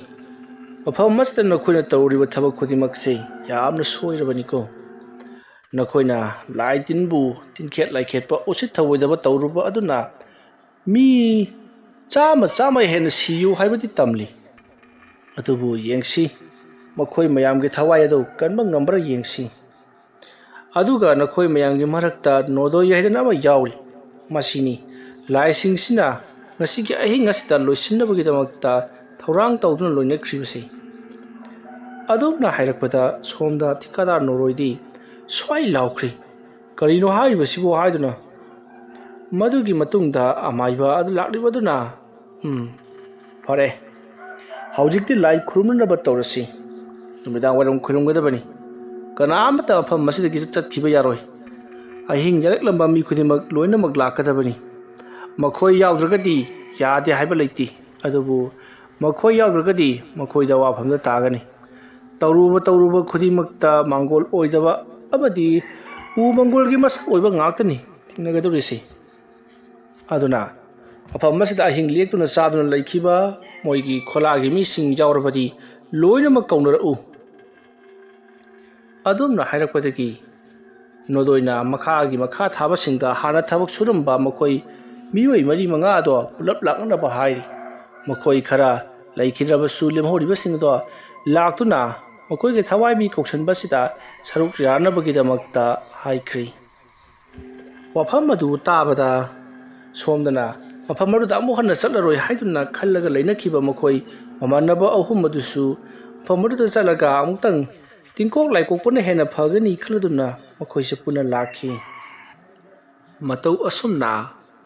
ꯃꯐꯝ ꯑꯁꯤꯗ ꯅꯈꯣꯏꯅ ꯇꯧꯔꯤꯕ ꯊꯕꯛ ꯈꯨꯗꯤꯡꯃꯛꯁꯤ ꯌꯥꯝꯅ ꯁꯣꯏꯔꯕꯅꯤꯀꯣ꯫ ꯅꯈꯣꯏꯅ ꯂꯥꯏ ꯇꯤꯟꯕꯨ ꯇꯤꯟꯈꯦꯠ ꯂꯥꯏꯈꯦꯠꯄ, ꯎꯁꯤꯠ ꯊꯑꯣꯏꯗꯕ ꯇꯧꯔꯨꯕ ꯑꯗꯨꯅ ꯃꯤ ꯆꯥꯝꯃ ꯆꯥꯝꯃ ꯍꯦꯟꯅ ꯁꯤꯌꯨ ꯍꯥꯏꯕꯗꯤ ꯇꯝꯂꯤ꯫ ꯑꯗꯨꯕꯨ ꯌꯦꯡꯁꯤ, ꯃꯈꯣꯏ ꯃꯌꯥꯝꯒꯤ ꯊꯋꯥꯏ ꯑꯗꯨ ꯀꯟꯕ ꯉꯝꯕ꯭ꯔꯥ ꯌꯦꯡꯁꯤ꯫ ꯑꯗꯨꯒ ꯅꯈꯣꯏ ꯃꯌꯥꯝꯒꯤ ꯃꯔꯛꯇ ꯅꯣꯗꯣꯏ ꯍꯥꯏꯗꯅ ꯑꯃ ꯌꯥꯎꯔꯤ꯫ ꯃꯁꯤꯅꯤ ꯂꯥꯏꯁꯤꯡꯁꯤꯅ ꯉꯁꯤꯒꯤ ꯑꯍꯤꯡ ꯑꯁꯤꯗ ꯂꯣꯏꯁꯤꯟꯅꯕꯒꯤꯗꯃꯛꯇ ꯊꯧꯔꯥꯡ ꯇꯧꯗꯨꯅ ꯂꯣꯏꯅꯈ꯭ꯔꯤꯕꯁꯤ꯫" ꯑꯗꯨꯝꯅ ꯍꯥꯏꯔꯛꯄꯗ ꯁꯣꯝꯗ ꯊꯤꯀꯥꯗꯥꯔ ꯅꯣꯔꯣꯏꯗꯤ ꯁ꯭ꯋꯥꯏ ꯂꯥꯎꯈ꯭ꯔꯤ, "ꯀꯔꯤꯅꯣ ꯍꯥꯏꯔꯤꯕꯁꯤꯕꯨ?" ꯍꯥꯏꯗꯨꯅ꯫ ꯃꯗꯨꯒꯤ ꯃꯇꯨꯡꯗ ꯑꯃꯥꯏꯕ ꯑꯗꯨ ꯂꯥꯛꯂꯤꯕꯗꯨꯅ, "ꯎꯝ, ꯐꯔꯦ, ꯍꯧꯖꯤꯛꯇꯤ ꯂꯥꯏ ꯈꯨꯔꯨꯝꯅꯅꯕ ꯇꯧꯔꯁꯤ꯫ ꯅꯨꯃꯤꯗꯥꯡ ꯋꯥꯏꯔꯝ ꯈꯨꯔꯨꯝꯒꯗꯕꯅꯤ꯫ ꯀꯅꯥ ꯑꯃꯠꯇ ꯃꯐꯝ ꯑꯁꯤꯗꯒꯤ ꯆꯠꯈꯤꯕ ꯌꯥꯔꯣꯏ꯫ ꯑꯍꯤꯡ ꯌꯥꯔꯛꯂꯝꯕ ꯃꯤ ꯈꯨꯗꯤꯡꯃꯛ ꯂꯣꯏꯅꯃꯛ ꯂꯥꯛꯀꯗꯕꯅꯤ꯫ ꯃꯈꯣꯏ ꯌꯥꯎꯗ꯭ꯔꯒꯗꯤ ꯌꯥꯗꯦ ꯍꯥꯏꯕ ꯂꯩꯇꯦ꯫ ꯑꯗꯨꯕꯨ ꯃꯈꯣꯏ ꯌꯥꯎꯗ꯭ꯔꯒꯗꯤ ꯃꯈꯣꯏꯗ ꯋꯥꯐꯝꯗ ꯇꯥꯒꯅꯤ꯫ ꯇꯧꯔꯨꯕ ꯇꯧꯔꯨꯕ ꯈꯨꯗꯤꯡꯃꯛꯇ ꯃꯥꯡꯒꯣꯜ ꯑꯣꯏꯗꯕ ꯑꯃꯗꯤ ꯎ ꯃꯪꯒꯣꯜꯒꯤ ꯃꯁꯛ ꯑꯣꯏꯕ ꯉꯥꯛꯇꯅꯤ ꯊꯦꯡꯅꯒꯗꯧꯔꯤꯁꯤ꯫ ꯑꯗꯨꯅ ꯃꯐꯝ ꯑꯁꯤꯗ ꯑꯍꯤꯡ ꯂꯦꯛꯇꯨꯅ ꯆꯥꯗꯨꯅ ꯂꯩꯈꯤꯕ ꯃꯣꯏꯒꯤ ꯈꯣꯂꯥꯒꯤ ꯃꯤꯁꯤꯡ ꯌꯥꯎꯔꯕꯗꯤ ꯂꯣꯏꯅꯃꯛ ꯀꯧꯅꯔꯛꯎ꯫" ꯑꯗꯨꯝꯅ ꯍꯥꯏꯔꯛꯄꯗꯒꯤ ꯅꯣꯗꯣꯏꯅ ꯃꯈꯥꯒꯤ ꯃꯈꯥ ꯊꯥꯕꯁꯤꯡꯗ ꯍꯥꯟꯅ ꯊꯕꯛ ꯁꯨꯔꯝꯕ ꯃꯈꯣꯏ ꯃꯤꯑꯣꯏ ꯃꯔꯤ ꯃꯉꯥ ꯑꯗꯣ ꯄꯨꯂꯞ ꯂꯥꯛꯅꯅꯕ ꯍꯥꯏꯔꯤ꯫ ꯃꯈꯣꯏ ꯈꯔ ꯂꯩꯈꯤꯗ꯭ꯔꯕꯁꯨ ꯂꯦꯝꯍꯧꯔꯤꯕꯁꯤꯡ ꯑꯗꯣ ꯂꯥꯛꯇꯨꯅ ꯃꯈꯣꯏꯒꯤ ꯊꯋꯥꯏ ꯃꯤ ꯀꯧꯁꯟꯕꯁꯤꯗ ꯁꯔꯨꯛ ꯌꯥꯅꯕꯒꯤꯗꯃꯛꯇ ꯍꯥꯏꯈ꯭ꯔꯤ꯫ ꯋꯥꯐꯝ ꯑꯗꯨ ꯇꯥꯕꯗ ꯁꯣꯝꯗꯅ ꯃꯐꯝ ꯑꯗꯨꯗ ꯑꯃꯨꯛ ꯍꯟꯅ ꯆꯠꯂꯔꯣꯏ ꯍꯥꯏꯗꯨꯅ ꯈꯜꯂꯒ ꯂꯩꯅꯈꯤꯕ ꯃꯈꯣꯏ ꯃꯃꯥꯟꯅꯕ ꯑꯍꯨꯝ ꯑꯗꯨꯁꯨ ꯃꯐꯝ ꯑꯗꯨꯗ ꯆꯠꯂꯒ ꯑꯃꯨꯛꯇꯪ ꯇꯤꯡꯀꯣꯛ ꯂꯥꯏꯀꯣꯛꯄꯅ ꯍꯦꯟꯅ ꯐꯒꯅꯤ ꯈꯜꯂꯗꯨꯅ ꯃꯈꯣꯏꯁꯦ ꯄꯨꯟꯅ ꯂꯥꯛꯈꯤ꯫ ꯃꯇꯧ ꯑꯁꯨꯝꯅ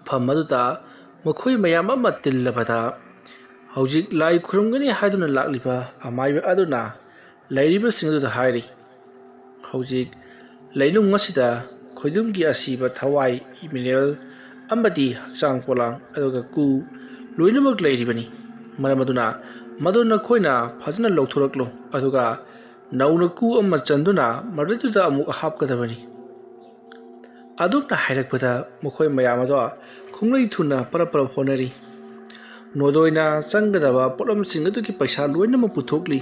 ꯃꯐꯝ ꯑꯗꯨꯗ ꯃꯈꯣꯏ ꯃꯌꯥꯝ ꯑꯃ ꯇꯤꯜꯂꯕꯗ ꯍꯧꯖꯤꯛ ꯂꯥꯏ ꯈꯨꯔꯨꯝꯒꯅꯤ ꯍꯥꯏꯗꯨꯅ ꯂꯥꯛꯂꯤꯕ ꯑꯃꯥꯏꯕ ꯑꯗꯨꯅ ꯂꯩꯔꯤꯕꯁꯤꯡ ꯑꯗꯨꯗ ꯍꯥꯏꯔꯤ, "ꯍꯧꯖꯤꯛ ꯂꯩꯅꯨꯡ ꯑꯁꯤꯗ ꯈꯣꯏꯗꯨꯝꯒꯤ ꯑꯁꯤꯕ ꯊꯋꯥꯏ, ꯃꯤꯅꯔꯦꯜ ꯑꯃꯗꯤ ꯍꯛꯆꯥꯡ ꯄꯣꯂꯥꯡ ꯑꯗꯨꯒ ꯀꯨ ꯂꯣꯏꯅꯃꯛ ꯂꯩꯔꯤꯕꯅꯤ꯫ ꯃꯔꯝ ꯑꯗꯨꯅ ꯃꯗꯨ ꯅꯈꯣꯏꯅ ꯐꯖꯅ ꯂꯧꯊꯣꯔꯛꯂꯨ, ꯑꯗꯨꯒ ꯅꯧꯅ ꯀꯨ ꯑꯃ ꯆꯟꯗꯨꯅ ꯃꯗꯨꯗ ꯑꯃꯨꯛ ꯍꯥꯞꯀꯗꯕꯅꯤ꯫" ꯑꯗꯨꯝꯅ ꯍꯥꯏꯔꯛꯄꯗ ꯃꯈꯣꯏ ꯃꯌꯥꯝ ꯑꯗꯣ ꯈꯣꯡꯂꯩ ꯊꯨꯅ ꯄꯔꯞ ꯄꯔꯞ ꯍꯣꯠꯅꯔꯤ꯫ ꯅꯣꯗꯣꯏꯅ ꯆꯪꯒꯗꯕ ꯄꯣꯠꯂꯝꯁꯤꯡ ꯑꯗꯨꯒꯤ ꯄꯩꯁꯥ ꯂꯣꯏꯅꯃꯛ ꯄꯨꯊꯣꯛꯂꯤ꯫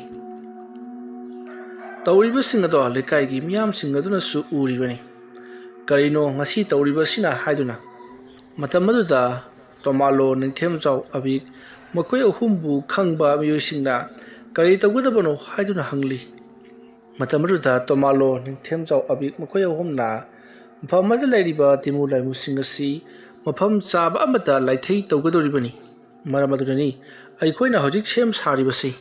ꯇꯧꯔꯤꯕꯁꯤꯡ ꯑꯗꯣ ꯂꯩꯀꯥꯏꯒꯤ ꯃꯤꯌꯥꯝꯁꯤꯡ ꯑꯗꯨꯅꯁꯨ ꯎꯔꯤꯕꯅꯤ꯫ "ꯀꯔꯤꯅꯣ ꯉꯁꯤ ꯇꯧꯔꯤꯕꯁꯤꯅ?" ꯍꯥꯏꯗꯨꯅ꯫ ꯃꯇꯝ ꯑꯗꯨꯗ ꯇꯣꯃꯥꯂꯣ, ꯅꯤꯡꯊꯦꯝꯖꯥꯎ, ꯑꯕꯤꯛ ꯃꯈꯣꯏ ꯑꯍꯨꯝꯕꯨ ꯈꯪꯕ ꯃꯤꯑꯣꯏꯁꯤꯡꯅ "ꯀꯔꯤ ꯇꯧꯒꯗꯕꯅꯣ?" ꯍꯥꯏꯗꯨꯅ ꯍꯪꯂꯤ꯫ ꯃꯇꯝ ꯑꯗꯨꯗ ꯇꯣꯃꯥꯂꯣ, ꯅꯤꯡꯊꯦꯝꯖꯥꯎ, ꯑꯕꯤꯛ ꯃꯈꯣꯏ ꯑꯍꯨꯝꯅ ꯃꯐꯝ ꯑꯃꯗ ꯂꯩꯔꯤꯕ ꯇꯤꯃꯨ ꯂꯥꯏꯃꯨꯁꯤꯡ ꯑꯁꯤ ꯃꯐꯝ ꯆꯥꯕ ꯑꯃꯗ ꯂꯥꯏꯊꯩ ꯇꯧꯒꯗꯧꯔꯤꯕꯅꯤ꯫ ꯃꯔꯝ ꯑꯗꯨꯅꯅꯤ ꯑꯩꯈꯣꯏꯅ ꯍꯧꯖꯤꯛ ꯁꯦꯝ ꯁꯥꯔꯤꯕꯁꯤ꯫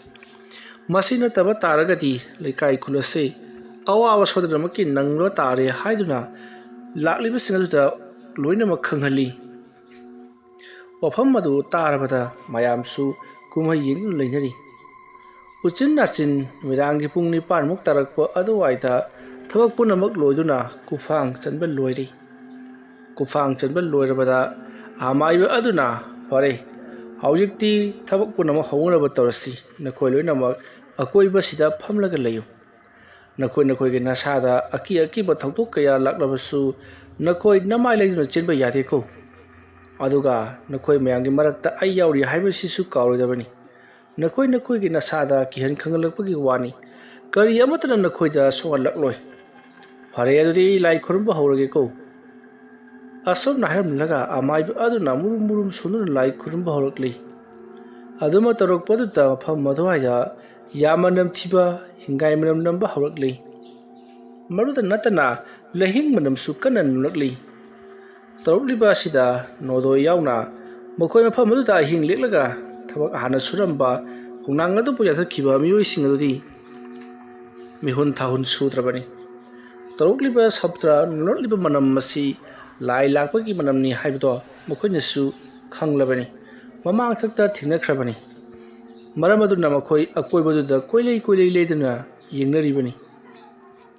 ꯃꯁꯤ ꯅꯠꯇꯕ ꯇꯥꯔꯒꯗꯤ ꯂꯩꯀꯥꯏ ꯈꯨꯜ ꯑꯁꯤ ꯑꯋꯥꯕ ꯁꯣꯏꯗꯅꯃꯛꯀꯤ ꯅꯪꯕ ꯇꯥꯔꯦ ꯍꯥꯏꯗꯨꯅ ꯂꯥꯛꯂꯤꯕꯁꯤꯡ ꯑꯗꯨꯗ ꯂꯣꯏꯅꯃꯛ ꯈꯪꯍꯜꯂꯤ꯫ ꯋꯥꯐꯝ ꯑꯗꯨ ꯇꯥꯔꯕꯗ ꯃꯌꯥꯝꯁꯨ ꯀꯨꯝꯍꯩ ꯌꯦꯡꯗꯨꯅ ꯂꯩꯅꯔꯤ꯫ ꯎꯆꯤꯟ ꯅꯥꯆꯤꯟ ꯅꯨꯃꯤꯗꯥꯡꯒꯤ ꯄꯨꯡ ꯅꯤꯄꯥꯟꯃꯨꯛ ꯇꯥꯔꯛꯄ ꯑꯗꯨꯋꯥꯏꯗ ꯊꯕꯛ ꯄꯨꯝꯅꯃꯛ ꯂꯣꯏꯗꯨꯅ ꯀꯨꯐꯥꯡ ꯆꯟꯕ ꯂꯣꯏꯔꯦ꯫ ꯀꯨꯐꯥꯡ ꯆꯟꯕ ꯂꯣꯏꯔꯕꯗ ꯑꯃꯥꯏꯕ ꯑꯗꯨꯅ, "ꯐꯔꯦ, ꯍꯧꯖꯤꯛꯇꯤ ꯊꯕꯛ ꯄꯨꯝꯅꯃꯛ ꯍꯧꯅꯅꯕ ꯇꯧꯔꯁꯤ꯫ ꯅꯈꯣꯏ ꯂꯣꯏꯅꯃꯛ ꯑꯀꯣꯏꯕꯁꯤꯗ ꯐꯝꯂꯒ ꯂꯩꯌꯨ꯫ ꯅꯈꯣꯏ ꯅꯈꯣꯏꯒꯤ ꯅꯁꯥꯗ ꯑꯀꯤ ꯑꯀꯤꯕ ꯊꯧꯗꯣꯛ ꯀꯌꯥ ꯂꯥꯛꯂꯕꯁꯨ ꯅꯈꯣꯏ ꯅꯃꯥꯏ ꯂꯩꯗꯨꯅ ꯆꯦꯟꯕ ꯌꯥꯗꯦꯀꯣ꯫ ꯑꯗꯨꯒ ꯅꯈꯣꯏ ꯃꯌꯥꯝꯒꯤ ꯃꯔꯛꯇ ꯑꯩ ꯌꯥꯎꯔꯤ ꯍꯥꯏꯕꯁꯤꯁꯨ ꯀꯥꯎꯔꯣꯏꯗꯕꯅꯤ꯫ ꯅꯈꯣꯏ ꯅꯈꯣꯏꯒꯤ ꯅꯁꯥꯗ ꯀꯤꯍꯟ ꯈꯪꯍꯜꯂꯛꯄꯒꯤ ꯋꯥꯅꯤ꯫ ꯀꯔꯤ ꯑꯃꯠꯇꯅ ꯅꯈꯣꯏꯗ ꯁꯣꯛꯍꯜꯂꯛꯂꯣꯏ꯫ ꯐꯔꯦ, ꯑꯗꯨꯗꯤ ꯂꯥꯏ ꯈꯨꯔꯨꯝꯕ ꯍꯧꯔꯒꯦꯀꯣ꯫" ꯑꯁꯨꯝꯅ ꯍꯥꯏꯔꯝꯂꯒ ꯑꯃꯥꯏꯕ ꯑꯗꯨꯅ ꯃꯨꯔꯨꯝ ꯃꯨꯔꯨꯝ ꯁꯣꯟꯗꯨꯅ ꯂꯥꯏ ꯈꯨꯔꯨꯝꯕ ꯍꯧꯔꯛꯂꯤ꯫ ꯑꯗꯨꯃ ꯇꯧꯔꯛꯄꯗꯨꯗ ꯃꯐꯝ ꯑꯗꯨꯋꯥꯏꯗ ꯌꯥꯝꯅ ꯅꯝꯊꯤꯕ ꯍꯤꯡꯒꯥꯏ ꯃꯅꯝ ꯅꯝꯕ ꯍꯧꯔꯛꯂꯤ꯫ ꯃꯗꯨꯗ ꯅꯠꯇꯅ ꯂꯩꯍꯤꯡ ꯃꯅꯝꯁꯨ ꯀꯟꯅ ꯅꯝꯂꯛꯂꯤ꯫ ꯇꯧꯔꯛꯂꯤꯕ ꯑꯁꯤꯗ ꯅꯣꯗꯣ ꯌꯥꯎꯅ ꯃꯈꯣꯏ ꯃꯐꯝ ꯑꯗꯨꯗ ꯑꯍꯤꯡ ꯂꯦꯛꯂꯒ ꯊꯕꯛ ꯍꯥꯟꯅ ꯁꯨꯔꯝꯕ ꯈꯣꯡꯅꯥꯡ ꯑꯗꯨꯕꯨ ꯌꯥꯟꯊꯠꯈꯤꯕ ꯃꯤꯑꯣꯏꯁꯤꯡ ꯑꯗꯨꯗꯤ ꯃꯤꯍꯨꯟ ꯊꯥꯍꯨꯟ ꯁꯨꯗ꯭ꯔꯕꯅꯤ꯫ ꯇꯧꯔꯛꯂꯤꯕ ꯁꯃꯨꯗ꯭ꯔ ꯅꯣꯂꯛꯂꯤꯕ ꯃꯅꯝ ꯑꯁꯤ ꯂꯥꯏ ꯂꯥꯛꯄꯒꯤ ꯃꯅꯝꯅꯤ ꯍꯥꯏꯕꯗꯣ ꯃꯈꯣꯏꯅꯁꯨ ꯈꯪꯂꯕꯅꯤ, ꯃꯃꯥꯡꯊꯛꯇ ꯊꯦꯡꯅꯈ꯭ꯔꯕꯅꯤ꯫ ꯃꯔꯝ ꯑꯗꯨꯅ ꯃꯈꯣꯏ ꯑꯀꯣꯏꯕꯗꯨꯗ ꯀꯣꯏꯂꯩ ꯀꯣꯏꯂꯩ ꯂꯩꯗꯨꯅ ꯌꯦꯡꯅꯔꯤꯕꯅꯤ꯫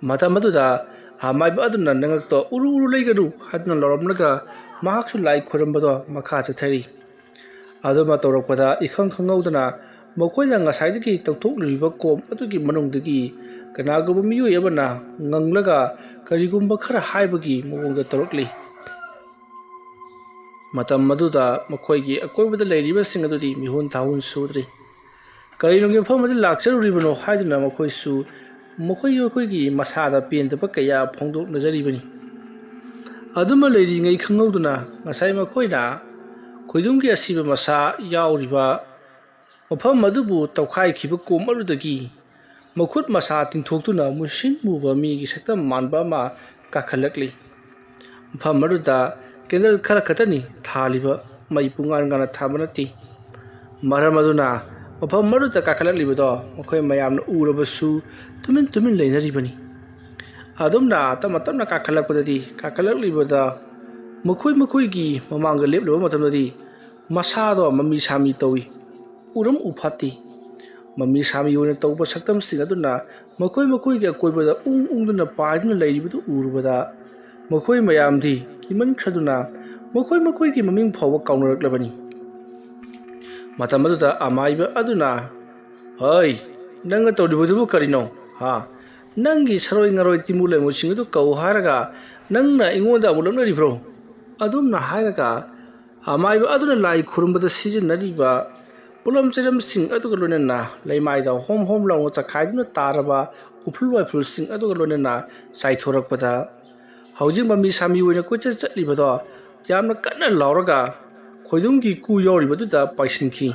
ꯃꯇꯝ ꯑꯗꯨꯗ ꯑꯃꯥꯏꯕ ꯑꯗꯨꯅ ꯅꯉꯛꯇ "ꯎꯔꯨ ꯎꯔꯨ ꯂꯩꯒꯅꯨ" ꯍꯥꯏꯗꯨꯅ ꯂꯥꯎꯔꯝꯂꯒ ꯃꯍꯥꯛꯁꯨ ꯂꯥꯏ ꯈꯣꯏꯔꯝꯕꯗꯣ ꯃꯈꯥ ꯆꯠꯊꯔꯤ꯫ ꯑꯗꯨꯃ ꯇꯧꯔꯛꯄꯗ ꯏꯈꯪ ꯈꯪꯍꯧꯗꯅ ꯃꯈꯣꯏꯅ ꯉꯁꯥꯏꯗꯒꯤ ꯇꯧꯊꯣꯛꯂꯤꯕ ꯀꯣꯝ ꯑꯗꯨꯒꯤ ꯃꯅꯨꯡꯗꯒꯤ ꯀꯅꯥꯒꯨꯝꯕ ꯃꯤꯑꯣꯏ ꯑꯃꯅ ꯉꯪꯂꯒ ꯀꯔꯤꯒꯨꯝꯕ ꯈꯔ ꯍꯥꯏꯕꯒꯤ ꯃꯑꯣꯡꯗ ꯇꯧꯔꯛꯂꯤ꯫ ꯃꯇꯝ ꯑꯗꯨꯗ ꯃꯈꯣꯏꯒꯤ ꯑꯀꯣꯏꯕꯗ ꯂꯩꯔꯤꯕꯁꯤꯡ ꯑꯗꯨꯗꯤ ꯃꯤꯍꯨꯟ ꯊꯥꯍꯨꯟ ꯁꯨꯗ꯭ꯔꯤ꯫ ꯀꯔꯤꯅꯨꯡꯒꯤ ꯃꯐꯝ ꯑꯗꯨ ꯂꯥꯛꯆꯔꯨꯔꯤꯕꯅꯣ ꯍꯥꯏꯗꯨꯅ ꯃꯈꯣꯏꯁꯨ ꯃꯈꯣꯏ ꯃꯈꯣꯏꯒꯤ ꯃꯁꯥꯗ ꯄꯦꯟꯗꯕ ꯀꯌꯥ ꯐꯣꯡꯗꯣꯛꯅꯖꯔꯤꯕꯅꯤ꯫ ꯑꯗꯨꯃ ꯂꯩꯔꯤꯉꯩ ꯈꯪꯍꯧꯗꯅ ꯉꯁꯥꯏ ꯃꯈꯣꯏꯅ ꯈꯣꯏꯗꯨꯝꯒꯤ ꯑꯁꯤꯕ ꯃꯁꯥ ꯌꯥꯎꯔꯤꯕ ꯃꯐꯝ ꯑꯗꯨꯕꯨ ꯇꯧꯈꯥꯏꯈꯤꯕ ꯀꯣꯝ ꯑꯗꯨꯗꯒꯤ ꯃꯈꯨꯠ ꯃꯁꯥ ꯇꯤꯡꯊꯣꯛꯇꯨꯅ ꯃꯨꯁꯤꯟ ꯃꯨꯕ ꯃꯤꯒꯤ ꯁꯛꯇꯝ ꯃꯥꯟꯕ ꯑꯃ ꯀꯥꯈꯠꯂꯛꯂꯤ꯫ ꯃꯐꯝ ꯑꯗꯨꯗ ꯀꯦꯟꯗꯜ ꯈꯔ ꯈꯛꯇꯅꯤ ꯊꯥꯜꯂꯤꯕ, ꯃꯩ ꯄꯨꯡꯉꯥꯟ ꯉꯥꯟꯅ ꯊꯥꯟꯕ ꯅꯠꯇꯦ꯫ ꯃꯔꯝ ꯑꯗꯨꯅ ꯃꯐꯝ ꯑꯗꯨꯗ ꯀꯥꯈꯠꯂꯛꯂꯤꯕꯗꯣ ꯃꯈꯣꯏ ꯃꯌꯥꯝꯅ ꯎꯔꯕꯁꯨ ꯇꯨꯃꯤꯟ ꯇꯨꯃꯤꯟ ꯂꯩꯅꯔꯤꯕꯅꯤ꯫ ꯑꯗꯨꯝꯅ ꯇꯞꯅ ꯇꯞꯅ ꯀꯥꯈꯠꯂꯛꯄꯗꯗꯤ, ꯀꯥꯈꯠꯂꯛꯂꯤꯕꯗ ꯃꯈꯣꯏ ꯃꯈꯣꯏꯒꯤ ꯃꯃꯥꯡꯗ ꯂꯦꯞꯂꯨꯕ ꯃꯇꯝꯗꯗꯤ ꯃꯁꯥꯗꯣ ꯃꯃꯤ ꯁꯥꯃꯤ ꯇꯧꯏ꯫ ꯎꯔꯝ ꯎꯐꯥꯠꯇꯦ꯫ ꯃꯃꯤ ꯁꯥꯃꯤ ꯑꯣꯏꯅ ꯇꯧꯕ ꯁꯛꯇꯝꯁꯤꯡ ꯑꯗꯨꯅ ꯃꯈꯣꯏ ꯃꯈꯣꯏꯒꯤ ꯑꯀꯣꯏꯕꯗ ꯎꯪ ꯎꯪꯗꯨꯅ ꯄꯥꯏꯗꯨꯅ ꯂꯩꯔꯤꯕꯗꯨ ꯎꯔꯨꯕꯗ ꯃꯈꯣꯏ ꯃꯌꯥꯝꯗꯤ ꯀꯤꯃꯟꯈ꯭ꯔꯗꯨꯅ ꯃꯈꯣꯏ ꯃꯈꯣꯏꯒꯤ ꯃꯃꯤꯡ ꯐꯥꯎꯕ ꯀꯥꯎꯅꯔꯛꯂꯕꯅꯤ꯫ ꯃꯇꯝ ꯑꯗꯨꯗ ꯑꯃꯥꯏꯕ ꯑꯗꯨꯅ, "ꯍꯩ, ꯅꯪꯅ ꯇꯧꯔꯤꯕꯗꯨꯕꯨ ꯀꯔꯤꯅꯣ? ꯍꯥ? ꯅꯪꯒꯤ ꯁꯔꯣꯏ ꯉꯔꯣꯏ ꯇꯤꯃꯨ ꯂꯩꯃꯨꯁꯤꯡ ꯑꯗꯨ ꯀꯧ ꯍꯥꯏꯔꯒ ꯅꯪꯅ ꯑꯩꯉꯣꯟꯗ ꯑꯃꯨꯛ ꯂꯛꯅꯔꯤꯕ꯭ꯔꯣ?" ꯑꯗꯨꯝꯅ ꯍꯥꯏꯔꯒ ꯑꯃꯥꯏꯕ ꯑꯗꯨꯅ ꯂꯥꯏ ꯈꯨꯔꯨꯝꯕꯗ ꯁꯤꯖꯤꯟꯅꯔꯤꯕ ꯄꯣꯠꯂꯝ ꯆꯩꯔꯝꯁꯤꯡ ꯑꯗꯨꯒ ꯂꯣꯏꯅꯅ ꯂꯩꯃꯥꯏꯗ ꯍꯣꯝ ꯍꯣꯝ ꯂꯥꯎꯅ ꯆꯈꯥꯏꯗꯨꯅ ꯇꯥꯔꯕ ꯎꯐꯨꯜ ꯋꯥꯏꯐꯨꯜꯁꯤꯡ ꯑꯗꯨꯒ ꯂꯣꯏꯅꯅ ꯆꯥꯏꯊꯣꯔꯛꯄꯗ, ꯍꯧꯖꯤꯛ ꯃꯃꯤ ꯁꯥꯃꯤ ꯑꯣꯏꯅ ꯀꯣꯏꯆꯠ ꯆꯠꯂꯤꯕꯗꯣ ꯌꯥꯝꯅ ꯀꯟꯅ ꯂꯥꯎꯔꯒ ꯈꯣꯏꯗꯨꯝꯒꯤ ꯀꯨ ꯌꯧꯔꯤꯕꯗꯨꯗ ꯄꯥꯏꯁꯤꯟꯈꯤ꯫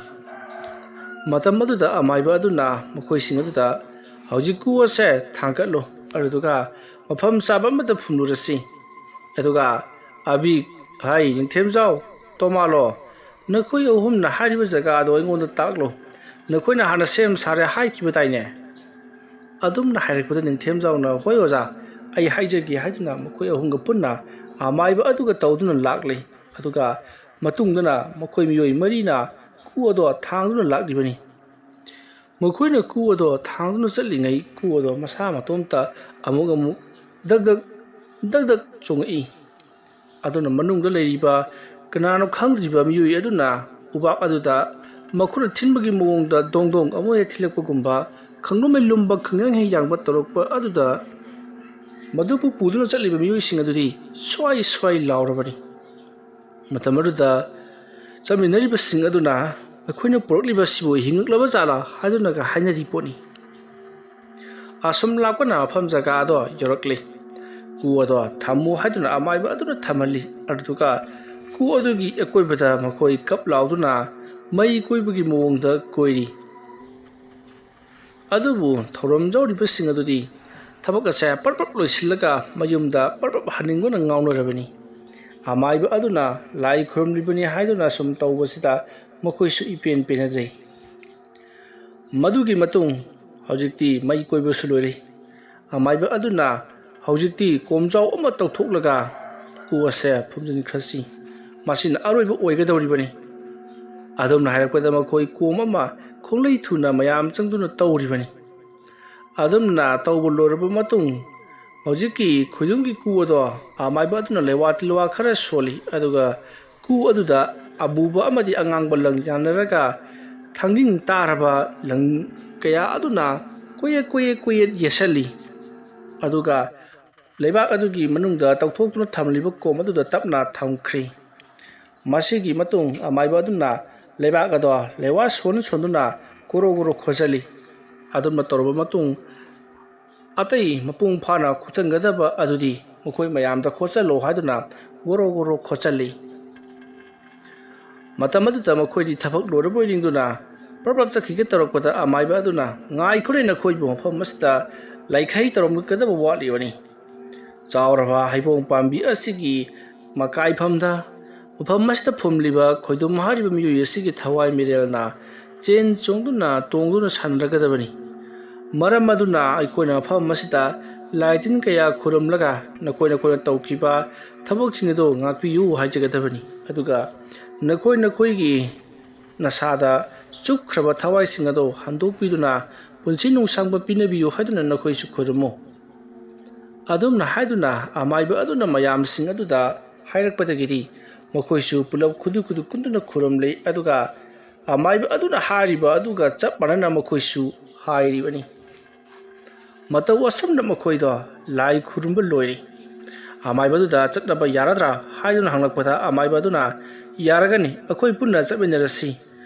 ꯃꯇꯝ ꯑꯗꯨꯗ ꯑꯃꯥꯏꯕ ꯑꯗꯨꯅ ꯃꯈꯣꯏꯁꯤꯡ ꯑꯗꯨꯗ, "ꯍꯧꯖꯤꯛ ꯀꯨ ꯑꯁꯦ ꯊꯥꯡꯒꯠꯂꯨ, ꯑꯗꯨꯗꯨꯒ ꯃꯐꯝ ꯆꯥꯕ ꯑꯃꯗ ꯐꯨꯝꯂꯨꯔꯁꯤ꯫ ꯑꯗꯨꯒ ꯑꯕꯤ ꯍꯥꯏ, ꯅꯤꯡꯊꯦꯝꯖꯥꯎ, ꯇꯣꯃꯥꯂꯣ, ꯅꯈꯣꯏ ꯑꯍꯨꯝꯅ ꯍꯥꯏꯔꯤꯕ ꯖꯒꯥ ꯑꯗꯣ ꯑꯩꯉꯣꯟꯗ ꯇꯥꯛꯂꯣ꯫ ꯅꯈꯣꯏꯅ ꯍꯥꯟꯅ ꯁꯦꯝ ꯁꯥꯔꯦ ꯍꯥꯏꯈꯤꯕꯗꯥꯏꯅꯦ?" ꯑꯗꯨꯝꯅ ꯍꯥꯏꯔꯛꯄꯗ ꯅꯤꯡꯊꯦꯝꯖꯥꯎꯅ, "ꯍꯣꯏ ꯑꯣꯖꯥ, ꯑꯩ ꯍꯥꯏꯖꯒꯦ" ꯍꯥꯏꯗꯨꯅ ꯃꯈꯣꯏ ꯑꯍꯨꯝꯒ ꯄꯨꯟꯅ ꯑꯃꯥꯏꯕ ꯑꯗꯨꯒ ꯇꯧꯗꯨꯅ ꯂꯥꯛꯂꯤ꯫ ꯑꯗꯨꯒ ꯃꯇꯨꯡꯗꯅ ꯃꯈꯣꯏ ꯃꯤꯑꯣꯏ ꯃꯔꯤꯅ ꯀꯨ ꯑꯗꯣ ꯊꯥꯡꯗꯨꯅ ꯂꯥꯛꯂꯤꯕꯅꯤ꯫ ꯃꯈꯣꯏꯅ ꯀꯨ ꯑꯗꯣ ꯊꯥꯡꯗꯨꯅ ꯆꯠꯂꯤꯉꯩ ꯀꯨ ꯑꯗꯣ ꯃꯁꯥ ꯃꯇꯣꯝꯇ ꯑꯃꯨꯛ ꯑꯃꯨꯛ ꯗꯛ ꯗꯛ, ꯗꯛ ꯗꯛ ꯆꯣꯡꯉꯛꯏ꯫ ꯑꯗꯨꯅ ꯃꯅꯨꯡꯗ ꯂꯩꯔꯤꯕ ꯀꯅꯥꯅꯣ ꯈꯪꯗ꯭ꯔꯤꯕ ꯃꯤꯑꯣꯏ ꯑꯗꯨꯅ ꯎꯕꯥꯛ ꯑꯗꯨꯗ ꯃꯈꯨꯠꯅ ꯊꯤꯟꯕꯒꯤ ꯃꯑꯣꯡꯗ ꯗꯣꯡ ꯗꯣꯡ ꯑꯃꯨꯛ ꯍꯦꯛ ꯊꯤꯜꯂꯛꯄꯒꯨꯝꯕ, ꯈꯪꯂꯨꯃꯩ ꯂꯨꯝꯕ ꯈꯪꯌꯥꯡ ꯍꯦꯛ ꯌꯥꯡꯕ ꯇꯧꯔꯛꯄ ꯑꯗꯨꯗ ꯃꯗꯨꯕꯨ ꯄꯨꯗꯨꯅ ꯆꯠꯂꯤꯕ ꯃꯤꯑꯣꯏꯁꯤꯡ ꯑꯗꯨꯗꯤ ꯁ꯭ꯋꯥꯏ ꯁ꯭ꯋꯥꯏ ꯂꯥꯎꯔꯕꯅꯤ꯫ ꯃꯇꯝ ꯑꯗꯨꯗ ꯆꯠꯃꯤꯟꯅꯔꯤꯕꯁꯤꯡ ꯑꯗꯨꯅ, "ꯑꯩꯈꯣꯏꯅ ꯄꯨꯔꯛꯂꯤꯕꯁꯤꯕꯨ ꯍꯤꯡꯉꯛꯂꯕ ꯖꯥꯠꯂꯥ?" ꯍꯥꯏꯗꯨꯅꯒ ꯍꯥꯏꯅꯔꯤ ꯄꯣꯠꯅꯤ꯫ ꯑꯁꯨꯝ ꯂꯥꯛꯄꯅ ꯃꯐꯝ ꯖꯒꯥ ꯑꯗꯣ ꯌꯧꯔꯛꯂꯤ꯫ ꯀꯨ ꯑꯗꯣ ꯊꯝꯃꯨ ꯍꯥꯏꯗꯨꯅ ꯑꯃꯥꯏꯕ ꯑꯗꯨꯅ ꯊꯝꯍꯜꯂꯤ꯫ ꯑꯗꯨꯗꯨꯒ ꯀꯨ ꯑꯗꯨꯒꯤ ꯑꯀꯣꯏꯕꯗ ꯃꯈꯣꯏ ꯀꯞ ꯂꯥꯎꯗꯨꯅ ꯃꯩ ꯀꯣꯏꯕꯒꯤ ꯃꯑꯣꯡꯗ ꯀꯣꯏꯔꯤ꯫ ꯑꯗꯨꯕꯨ ꯊꯧꯔꯝ ꯌꯥꯎꯔꯤꯕꯁꯤꯡ ꯑꯗꯨꯗꯤ ꯊꯕꯛ ꯑꯁꯦ ꯄꯔꯞ ꯄꯔꯞ ꯂꯣꯏꯁꯤꯜꯂꯒ ꯃꯌꯨꯝꯗ ꯄꯔꯞ ꯄꯔꯞ ꯍꯟꯅꯤꯡꯕꯅ ꯉꯥꯎꯅꯔꯕꯅꯤ꯫ ꯑꯃꯥꯏꯕ ꯑꯗꯨꯅ ꯂꯥꯏ ꯈꯨꯔꯨꯝꯂꯤꯕꯅꯤ ꯍꯥꯏꯗꯨꯅ ꯁꯨꯝ ꯇꯧꯕꯁꯤꯗ ꯃꯈꯣꯏꯁꯨ ꯏꯄꯦꯟ ꯄꯦꯟꯅꯗ꯭ꯔꯦ꯫ ꯃꯗꯨꯒꯤ ꯃꯇꯨꯡ ꯍꯧꯖꯤꯛꯇꯤ ꯃꯩ ꯀꯣꯏꯕꯁꯨ ꯂꯣꯏꯔꯦ꯫ ꯑꯃꯥꯏꯕ ꯑꯗꯨꯅ ꯍꯧꯖꯤꯛꯇꯤ ꯀꯣꯝꯖꯥꯎ ꯑꯃ ꯇꯧꯊꯣꯛꯂꯒ ꯀꯨ ꯑꯁꯦ ꯐꯨꯝꯖꯤꯟꯈ꯭ꯔꯁꯤ꯫ ꯃꯁꯤꯅ ꯑꯔꯣꯏꯕ ꯑꯣꯏꯒꯗꯧꯔꯤꯕꯅꯤ꯫ ꯑꯗꯨꯝꯅ ꯍꯥꯏꯔꯛꯄꯗ ꯃꯈꯣꯏ ꯀꯣꯝ ꯑꯃ ꯈꯣꯡꯂꯩ ꯊꯨꯅ ꯃꯌꯥꯝ ꯆꯪꯗꯨꯅ ꯇꯧꯔꯤꯕꯅꯤ꯫ ꯑꯗꯨꯝꯅ ꯇꯧꯕ ꯂꯣꯏꯔꯕ ꯃꯇꯨꯡ ꯍꯧꯖꯤꯛꯀꯤ ꯈꯣꯏꯗꯨꯝꯒꯤ ꯀꯨ ꯑꯗꯣ ꯑꯃꯥꯏꯕ ꯑꯗꯨꯅ ꯂꯩꯋꯥ ꯇꯤꯜꯋꯥ ꯈꯔ ꯁꯣꯜꯂꯤ꯫ ꯑꯗꯨꯒ ꯀꯨ ꯑꯗꯨꯗ ꯑꯃꯨꯕ ꯑꯃꯗꯤ ꯑꯉꯥꯡꯕ ꯂꯪ ꯌꯥꯟꯅꯔꯒ ꯊꯥꯡꯖꯤꯡ ꯇꯥꯔꯕ ꯂꯪ ꯀꯌꯥ ꯑꯗꯨꯅ ꯀꯣꯏꯌꯦꯠ ꯀꯣꯏꯌꯦꯠ ꯀꯣꯏꯌꯦꯠ ꯌꯦꯠꯁꯜꯂꯤ꯫ ꯑꯗꯨꯒ ꯂꯩꯕꯥꯛ ꯑꯗꯨꯒꯤ ꯃꯅꯨꯡꯗ ꯇꯧꯊꯣꯛꯇꯨꯅ ꯊꯝꯂꯤꯕ ꯀꯣꯝ ꯑꯗꯨꯗ ꯇꯞꯅ ꯊꯝꯈ꯭ꯔꯤ꯫ ꯃꯁꯤꯒꯤ ꯃꯇꯨꯡ ꯑꯃꯥꯏꯕ ꯑꯗꯨꯅ ꯂꯩꯕꯥꯛ ꯑꯗꯣ ꯂꯩꯋꯥ ꯁꯣꯟ ꯁꯣꯟꯗꯨꯅ ꯒꯣꯔꯣ ꯒꯣꯔꯣ ꯈꯣꯠꯆꯜꯂꯤ꯫ ꯑꯗꯨꯝꯅ ꯇꯧꯔꯕ ꯃꯇꯨꯡ ꯑꯇꯩ ꯃꯄꯨꯡ ꯐꯥꯅ ꯈꯣꯠꯆꯟꯒꯗꯕ ꯑꯗꯨꯗꯤ ꯃꯈꯣꯏ ꯃꯌꯥꯝꯗ ꯈꯣꯠꯆꯜꯂꯣ ꯍꯥꯏꯗꯨꯅ ꯒꯣꯔꯣ ꯒꯣꯔꯣ ꯈꯣꯠꯆꯜꯂꯤ꯫ ꯃꯇꯝ ꯑꯗꯨꯗ ꯃꯈꯣꯏꯗꯤ ꯊꯕꯛ ꯂꯣꯏꯔꯕꯣꯏ ꯅꯤꯡꯗꯨꯅ ꯄ꯭ꯔꯞ ꯄ꯭ꯔꯞ ꯆꯠꯈꯤꯒꯦ ꯇꯧꯔꯛꯄꯗ ꯑꯃꯥꯏꯕ ꯑꯗꯨꯅ, "ꯉꯥꯏꯈꯣꯅꯦ, ꯅꯈꯣꯏꯕꯨ ꯃꯐꯝ ꯑꯁꯤꯗ ꯂꯥꯏꯈꯩ ꯇꯧꯔꯝꯒꯗꯕ ꯋꯥꯠꯂꯤꯕꯅꯤ꯫ ꯆꯥꯎꯔꯕ ꯍꯩꯕꯣꯡ ꯄꯥꯝꯕꯤ ꯑꯁꯤꯒꯤ ꯃꯀꯥꯏꯐꯝꯗ ꯃꯐꯝ ꯑꯁꯤꯗ ꯐꯨꯝꯂꯤꯕ ꯈꯣꯏꯗꯨꯝ ꯍꯥꯏꯔꯤꯕ ꯃꯤꯑꯣꯏ ꯑꯁꯤꯒꯤ ꯊꯋꯥꯏ ꯃꯤꯔꯦꯜꯅ ꯆꯦꯟ ꯆꯣꯡꯗꯨꯅ ꯇꯣꯡꯗꯨꯅ ꯁꯥꯟꯅꯔꯒꯗꯕꯅꯤ꯫ ꯃꯔꯝ ꯑꯗꯨꯅ ꯑꯩꯈꯣꯏꯅ ꯃꯐꯝ ꯑꯁꯤꯗ ꯂꯥꯏ ꯇꯤꯟ ꯀꯌꯥ ꯈꯨꯔꯨꯝꯂꯒ ꯅꯈꯣꯏ ꯅꯈꯣꯏꯅ ꯇꯧꯈꯤꯕ ꯊꯕꯛꯁꯤꯡ ꯑꯗꯨ ꯉꯥꯛꯄꯤꯌꯨ ꯍꯥꯏꯖꯒꯗꯕꯅꯤ꯫ ꯑꯗꯨꯒ ꯅꯈꯣꯏ ꯅꯈꯣꯏꯒꯤ ꯅꯁꯥꯗ ꯆꯨꯞꯈ꯭ꯔꯕ ꯊꯋꯥꯏꯁꯤꯡ ꯑꯗꯨ ꯍꯟꯗꯣꯛꯄꯤꯗꯨꯅ ꯄꯨꯟꯁꯤ ꯅꯨꯡꯁꯥꯡꯕ ꯄꯤꯅꯕꯤꯌꯨ ꯍꯥꯏꯗꯨꯅ ꯅꯈꯣꯏꯁꯨ ꯈꯨꯔꯨꯝꯃꯨ"꯫ ꯑꯗꯨꯝꯅ ꯍꯥꯏꯗꯨꯅ ꯑꯃꯥꯏꯕ ꯑꯗꯨꯅ ꯃꯌꯥꯝꯁꯤꯡ ꯑꯗꯨꯗ ꯍꯥꯏꯔꯛꯄꯗꯒꯤꯗꯤ ꯃꯈꯣꯏꯁꯨ ꯄꯨꯂꯞ ꯈꯨꯗꯨ ꯈꯨꯗꯨ ꯀꯨꯟꯗꯨꯅ ꯈꯨꯔꯨꯝꯂꯦ꯫ ꯑꯗꯨꯒ ꯑꯃꯥꯏꯕ ꯑꯗꯨꯅ ꯍꯥꯏꯔꯤꯕ ꯑꯗꯨꯒ ꯆꯞ ꯃꯥꯟꯅꯅ ꯃꯈꯣꯏꯁꯨ ꯍꯥꯏꯔꯤꯕꯅꯤ꯫ ꯃꯇꯧ ꯑꯁꯨꯝꯅ ꯃꯈꯣꯏꯗꯣ ꯂꯥꯏ ꯈꯨꯔꯨꯝꯕ ꯂꯣꯏꯔꯦ꯫ ꯑꯃꯥꯏꯕꯗꯨꯗ ꯆꯠꯅꯕ ꯌꯥꯔꯗ꯭ꯔꯥ ꯍꯥꯏꯗꯨꯅ ꯍꯪꯂꯛꯄꯗ ꯑꯃꯥꯏꯕ ꯑꯗꯨꯅ, "ꯌꯥꯔꯒꯅꯤ, ꯑꯩꯈꯣꯏ ꯄꯨꯟꯅ ꯆꯠꯃꯤꯟꯅꯔꯁꯤ꯫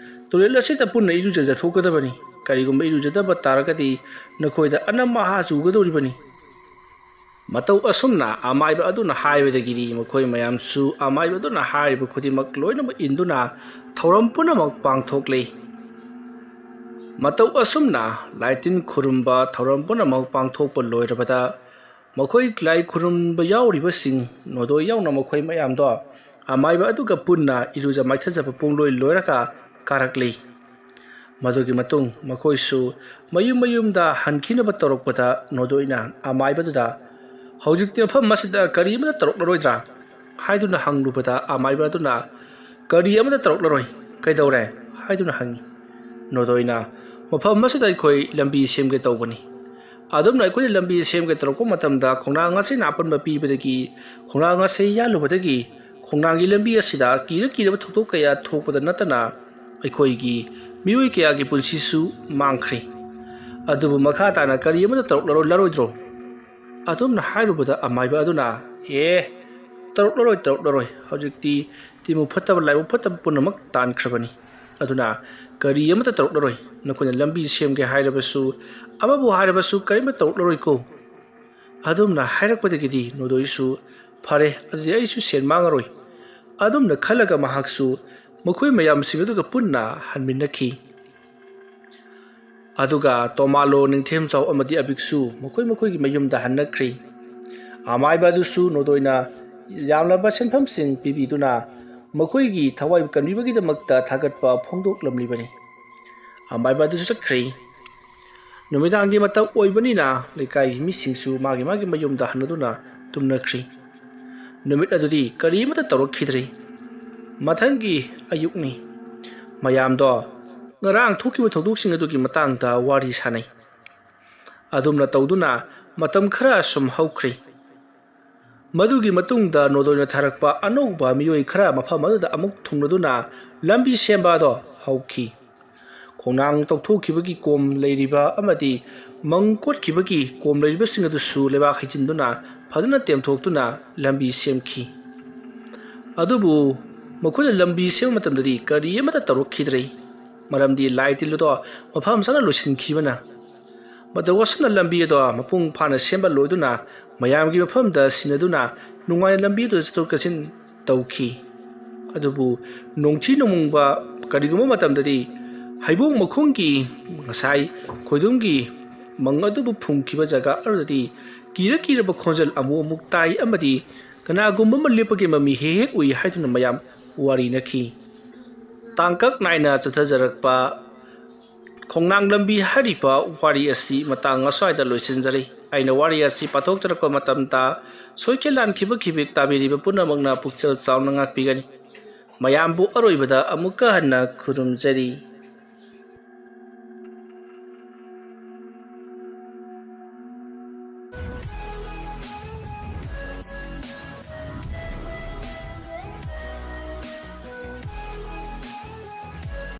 ꯇꯨꯔꯦꯜ ꯑꯁꯤꯗ ꯄꯨꯟꯅ ꯏꯔꯨꯖꯖꯊꯣꯛꯀꯗꯕꯅꯤ꯫ ꯀꯔꯤꯒꯨꯝꯕ ꯏꯔꯨꯖꯗꯕ ꯇꯥꯔꯒꯗꯤ ꯅꯈꯣꯏꯗ ꯑꯅꯝ ꯑꯍꯥ ꯆꯨꯒꯗꯧꯔꯤꯕꯅꯤ"꯫ ꯃꯇꯧ ꯑꯁꯨꯝꯅ ꯑꯃꯥꯏꯕ ꯑꯗꯨꯅ ꯍꯥꯏꯕꯗꯒꯤꯗꯤ ꯃꯈꯣꯏ ꯃꯌꯥꯝꯁꯨ ꯑꯃꯥꯏꯕ ꯑꯗꯨꯅ ꯍꯥꯏꯔꯤꯕ ꯈꯨꯗꯤꯡꯃꯛ ꯂꯣꯏꯅꯃꯛ ꯏꯟꯗꯨꯅ ꯊꯧꯔꯝ ꯄꯨꯝꯅꯃꯛ ꯄꯥꯡꯊꯣꯛꯂꯤ꯫ ꯃꯇꯧ ꯑꯁꯨꯝꯅ ꯂꯥꯏꯇꯤꯟ ꯈꯨꯔꯨꯝꯕ ꯊꯧꯔꯝ ꯄꯨꯝꯅꯃꯛ ꯄꯥꯡꯊꯣꯛꯄ ꯂꯣꯏꯔꯕꯗ ꯃꯈꯣꯏ ꯂꯥꯏ ꯈꯨꯔꯨꯝꯕ ꯌꯥꯎꯔꯤꯕꯁꯤꯡ ꯅꯣꯗꯣ ꯌꯥꯎꯅ ꯃꯈꯣꯏ ꯃꯌꯥꯝꯗꯣ ꯑꯃꯥꯏꯕ ꯑꯗꯨꯒ ꯄꯨꯟꯅ ꯏꯔꯨꯖ ꯃꯥꯏꯊꯖꯕ ꯄꯨꯡꯂꯣꯏ ꯂꯣꯏꯔꯒ ꯀꯥꯔꯛꯂꯤ꯫ ꯃꯗꯨꯒꯤ ꯃꯇꯨꯡ ꯃꯈꯣꯏꯁꯨ ꯃꯌꯨꯝ ꯃꯌꯨꯝꯗ ꯍꯟꯈꯤꯅꯕ ꯇꯧꯔꯛꯄꯗ ꯅꯣꯗꯣꯏꯅ ꯑꯃꯥꯏꯕꯗꯨꯗ, "ꯍꯧꯖꯤꯛꯇꯤ ꯃꯐꯝ ꯑꯁꯤꯗ ꯀꯔꯤ ꯑꯃꯠꯇ ꯇꯧꯔꯛꯂꯔꯣꯏꯗ꯭ꯔꯥ?" ꯍꯥꯏꯗꯨꯅ ꯍꯪꯂꯨꯕꯗ ꯑꯃꯥꯏꯕ ꯑꯗꯨꯅ, "ꯀꯔꯤ ꯑꯃꯠꯇ ꯇꯧꯔꯛꯂꯔꯣꯏ꯫ ꯀꯩꯗꯧꯔꯦ?" ꯍꯥꯏꯗꯨꯅ ꯍꯪꯉꯤ꯫ ꯅꯣꯗꯣꯏꯅ, "ꯃꯐꯝ ꯑꯁꯤꯗ ꯑꯩꯈꯣꯏ ꯂꯝꯕꯤ ꯁꯦꯝꯒꯦ ꯇꯧꯕꯅꯤ꯫ ꯑꯗꯨꯝꯅ ꯑꯩꯈꯣꯏꯅ ꯂꯝꯕꯤ ꯁꯦꯝꯒꯦ ꯇꯧꯔꯛꯄ ꯃꯇꯝꯗ ꯈꯣꯡꯅꯥꯡ ꯑꯁꯤꯅ ꯑꯄꯟꯕ ꯄꯤꯕꯗꯒꯤ ꯈꯣꯡꯅꯥꯡ ꯑꯁꯤ ꯌꯥꯜꯂꯨꯕꯗꯒꯤ ꯈꯣꯡꯅꯥꯡꯒꯤ ꯂꯝꯕꯤ ꯑꯁꯤꯗ ꯀꯤꯔ ꯀꯤꯔꯕ ꯊꯧꯗꯣꯛ ꯀꯌꯥ ꯊꯣꯛꯄꯗ ꯅꯠꯇꯅ ꯑꯩꯈꯣꯏꯒꯤ ꯃꯤꯑꯣꯏ ꯀꯌꯥꯒꯤ ꯄꯨꯟꯁꯤꯁꯨ ꯃꯥꯡꯈ꯭ꯔꯦ꯫ ꯑꯗꯨꯕꯨ ꯃꯈꯥ ꯇꯥꯅ ꯀꯔꯤ ꯑꯃꯠꯇ ꯇꯧꯔꯛꯂꯔꯣꯏ, ꯂꯔꯣꯏꯗ꯭ꯔꯣ?" ꯑꯗꯨꯝꯅ ꯍꯥꯏꯔꯨꯕꯗ ꯑꯃꯥꯏꯕ ꯑꯗꯨꯅ, "ꯑꯦ, ꯇꯧꯔꯛꯂꯔꯣꯏ, ꯇꯧꯔꯛꯂꯔꯣꯏ꯫ ꯍꯧꯖꯤꯛꯇꯤ ꯇꯤꯃꯨ ꯐꯠꯇꯕ, ꯂꯥꯏꯕꯛ ꯐꯠꯇꯕ ꯄꯨꯝꯅꯃꯛ ꯇꯥꯟꯈ꯭ꯔꯕꯅꯤ꯫ ꯑꯗꯨꯅ ꯀꯔꯤ ꯑꯃꯠꯇ ꯇꯧꯔꯛꯂꯔꯣꯏ꯫ ꯅꯈꯣꯏꯅ ꯂꯝꯕꯤ ꯁꯦꯝꯒꯦ ꯍꯥꯏꯔꯕꯁꯨ, ꯑꯃꯕꯨ ꯍꯥꯏꯔꯕꯁꯨ ꯀꯔꯤꯃꯠꯇ ꯇꯧꯔꯛꯂꯔꯣꯏꯀꯣ"꯫ ꯑꯗꯨꯝꯅ ꯍꯥꯏꯔꯛꯄꯗꯒꯤꯗꯤ ꯅꯣꯗꯣꯏꯁꯨ, "ꯐꯔꯦ, ꯑꯗꯨꯗꯤ ꯑꯩꯁꯨ ꯁꯦꯟ ꯃꯥꯡꯉꯔꯣꯏ"꯫ ꯑꯗꯨꯝꯅ ꯈꯜꯂꯒ ꯃꯍꯥꯛꯁꯨ ꯃꯈꯣꯏ ꯃꯌꯥꯝꯁꯤꯡ ꯑꯗꯨꯒ ꯄꯨꯟꯅ ꯍꯟꯃꯤꯟꯅꯈꯤ꯫ ꯑꯗꯨꯒ ꯇꯣꯃꯥꯂꯣ, ꯅꯤꯡꯊꯦꯝꯖꯥꯎ ꯑꯃꯗꯤ ꯑꯕꯤꯛꯁꯨ ꯃꯈꯣꯏ ꯃꯈꯣꯏꯒꯤ ꯃꯌꯨꯝꯗ ꯍꯟꯅꯈ꯭ꯔꯤ꯫ ꯑꯃꯥꯏꯕ ꯑꯗꯨꯁꯨ ꯅꯣꯗꯣꯏꯅ ꯌꯥꯝꯂꯕ ꯁꯦꯟꯐꯝꯁꯤꯡ ꯄꯤꯕꯤꯗꯨꯅ ꯃꯈꯣꯏꯒꯤ ꯊꯋꯥꯏ ꯀꯟꯕꯤꯕꯒꯤꯗꯃꯛꯇ ꯊꯥꯒꯠꯄ ꯐꯣꯡꯗꯣꯛꯂꯝꯂꯤꯕꯅꯤ꯫ ꯑꯃꯥꯏꯕ ꯑꯗꯨꯁꯨ ꯆꯠꯈ꯭ꯔꯤ꯫ ꯅꯨꯃꯤꯗꯥꯡꯒꯤ ꯃꯇꯝ ꯑꯣꯏꯕꯅꯤꯅ ꯂꯩꯀꯥꯏꯒꯤ ꯃꯤꯁꯤꯡꯁꯨ ꯃꯥꯒꯤ ꯃꯥꯒꯤ ꯃꯌꯨꯝꯗ ꯍꯟꯅꯗꯨꯅ ꯇꯨꯝꯅꯈ꯭ꯔꯤ꯫ ꯅꯨꯃꯤꯠ ꯑꯗꯨꯗꯤ ꯀꯔꯤꯃꯠꯇ ꯇꯧꯔꯛꯈꯤꯗ꯭ꯔꯤ꯫ ꯃꯊꯪꯒꯤ ꯑꯌꯨꯛꯅꯤ꯫ ꯃꯌꯥꯝꯗꯣ ꯉꯔꯥꯡ ꯊꯣꯛꯈꯤꯕ ꯊꯧꯗꯣꯛꯁꯤꯡ ꯑꯗꯨꯒꯤ ꯃꯇꯥꯡꯗ ꯋꯥꯔꯤ ꯁꯥꯅꯩ꯫ ꯑꯗꯨꯝꯅ ꯇꯧꯗꯨꯅ ꯃꯇꯝ ꯈꯔ ꯁꯨꯝ ꯍꯧꯈ꯭ꯔꯤ꯫ ꯃꯗꯨꯒꯤ ꯃꯇꯨꯡꯗ ꯅꯣꯗꯣꯏꯅ ꯊꯥꯔꯛꯄ ꯑꯅꯧꯕ ꯃꯤꯑꯣꯏ ꯈꯔ ꯃꯐꯝ ꯑꯗꯨꯗ ꯑꯃꯨꯛ ꯊꯨꯡꯂꯗꯨꯅ ꯂꯝꯕꯤ ꯁꯦꯝꯕ ꯑꯗꯣ ꯍꯧꯈꯤ꯫ ꯈꯣꯡꯅꯥꯡ ꯇꯧꯊꯣꯛꯈꯤꯕꯒꯤ ꯀꯣꯝ ꯂꯩꯔꯤꯕ ꯑꯃꯗꯤ ꯃꯪ ꯀꯣꯠꯈꯤꯕꯒꯤ ꯀꯣꯝ ꯂꯩꯔꯤꯕꯁꯤꯡ ꯑꯗꯨꯁꯨ ꯂꯩꯕꯥꯛ ꯍꯩꯖꯤꯟꯗꯨꯅ ꯐꯖꯅ ꯇꯦꯝꯊꯣꯛꯇꯨꯅ ꯂꯝꯕꯤ ꯁꯦꯝꯈꯤ꯫ ꯑꯗꯨꯕꯨ ꯃꯈꯣꯏꯅ ꯂꯝꯕꯤ ꯁꯦꯝꯕ ꯃꯇꯝꯗꯗꯤ ꯀꯔꯤ ꯑꯃꯠꯇ ꯇꯧꯔꯛꯈꯤꯗ꯭ꯔꯦ, ꯃꯔꯝꯗꯤ ꯂꯥꯏ ꯇꯤꯜ ꯑꯗꯣ ꯃꯐꯝ ꯆꯥꯅ ꯂꯣꯏꯁꯤꯟꯈꯤꯕꯅ꯫ ꯃꯇꯧ ꯑꯁꯨꯝꯅ ꯂꯝꯕꯤ ꯑꯗꯣ ꯃꯄꯨꯡ ꯐꯥꯅ ꯁꯦꯝꯕ ꯂꯣꯏꯗꯨꯅ ꯃꯌꯥꯝꯒꯤ ꯃꯐꯝꯗ ꯁꯤꯟꯅꯗꯨꯅ ꯅꯨꯡꯉꯥꯏꯅ ꯂꯝꯕꯤ ꯑꯗꯨ ꯆꯠꯊꯣꯛ ꯆꯠꯁꯤꯟ ꯇꯧꯈꯤ꯫ ꯑꯗꯨꯕꯨ ꯅꯣꯡꯊꯤ ꯅꯣꯡꯃꯪꯕ ꯀꯔꯤꯒꯨꯝꯕ ꯃꯇꯝꯗꯗꯤ ꯍꯩꯕꯣꯡ ꯃꯈꯣꯡꯒꯤ ꯉꯁꯥꯏ ꯈꯣꯏꯗꯨꯝꯒꯤ ꯃꯪ ꯑꯗꯨꯕꯨ ꯐꯨꯝꯈꯤꯕ ꯖꯒꯥ ꯑꯗꯨꯗꯗꯤ ꯀꯤꯔ ꯀꯤꯔꯕ ꯈꯣꯟꯖꯦꯜ ꯑꯃꯨꯛ ꯑꯃꯨꯛ ꯇꯥꯏ ꯑꯃꯗꯤ ꯀꯅꯥꯒꯨꯝꯕ ꯑꯃ ꯂꯦꯞꯄꯒꯤ ꯃꯃꯤ ꯍꯦꯛ ꯍꯦꯛ ꯎꯏ ꯍꯥꯏꯗꯨꯅ ꯃꯌꯥꯝ ꯋꯥꯔꯤꯅꯈꯤ꯫ ꯇꯥꯡꯀꯛ ꯅꯥꯏꯅ ꯆꯠꯊꯖꯔꯛꯄ ꯈꯣꯡꯅꯥꯡ ꯂꯝꯕꯤ ꯍꯥꯏꯔꯤꯕ ꯋꯥꯔꯤ ꯑꯁꯤ ꯃꯇꯥꯡ ꯑꯁ꯭ꯋꯥꯏꯗ ꯂꯣꯏꯁꯤꯟꯖꯔꯤ꯫ ꯑꯩꯅ ꯋꯥꯔꯤ ꯑꯁꯤ ꯄꯥꯊꯣꯛꯆꯔꯛꯄ ꯃꯇꯝꯗ ꯁꯣꯏꯈꯤꯕ ꯂꯥꯟꯈꯤꯕ ꯈꯤꯕꯤꯛ ꯇꯥꯕꯤꯔꯤꯕ ꯄꯨꯝꯅꯃꯛꯅ ꯄꯨꯛꯆꯦꯜ ꯆꯥꯎꯅ ꯉꯥꯛꯄꯤꯒꯅꯤ꯫ ꯃꯌꯥꯝꯕꯨ ꯑꯔꯣꯏꯕꯗ ꯑꯃꯨꯛꯀ ꯍꯟꯅ ꯈꯨꯔꯨꯝꯖꯔꯤ꯫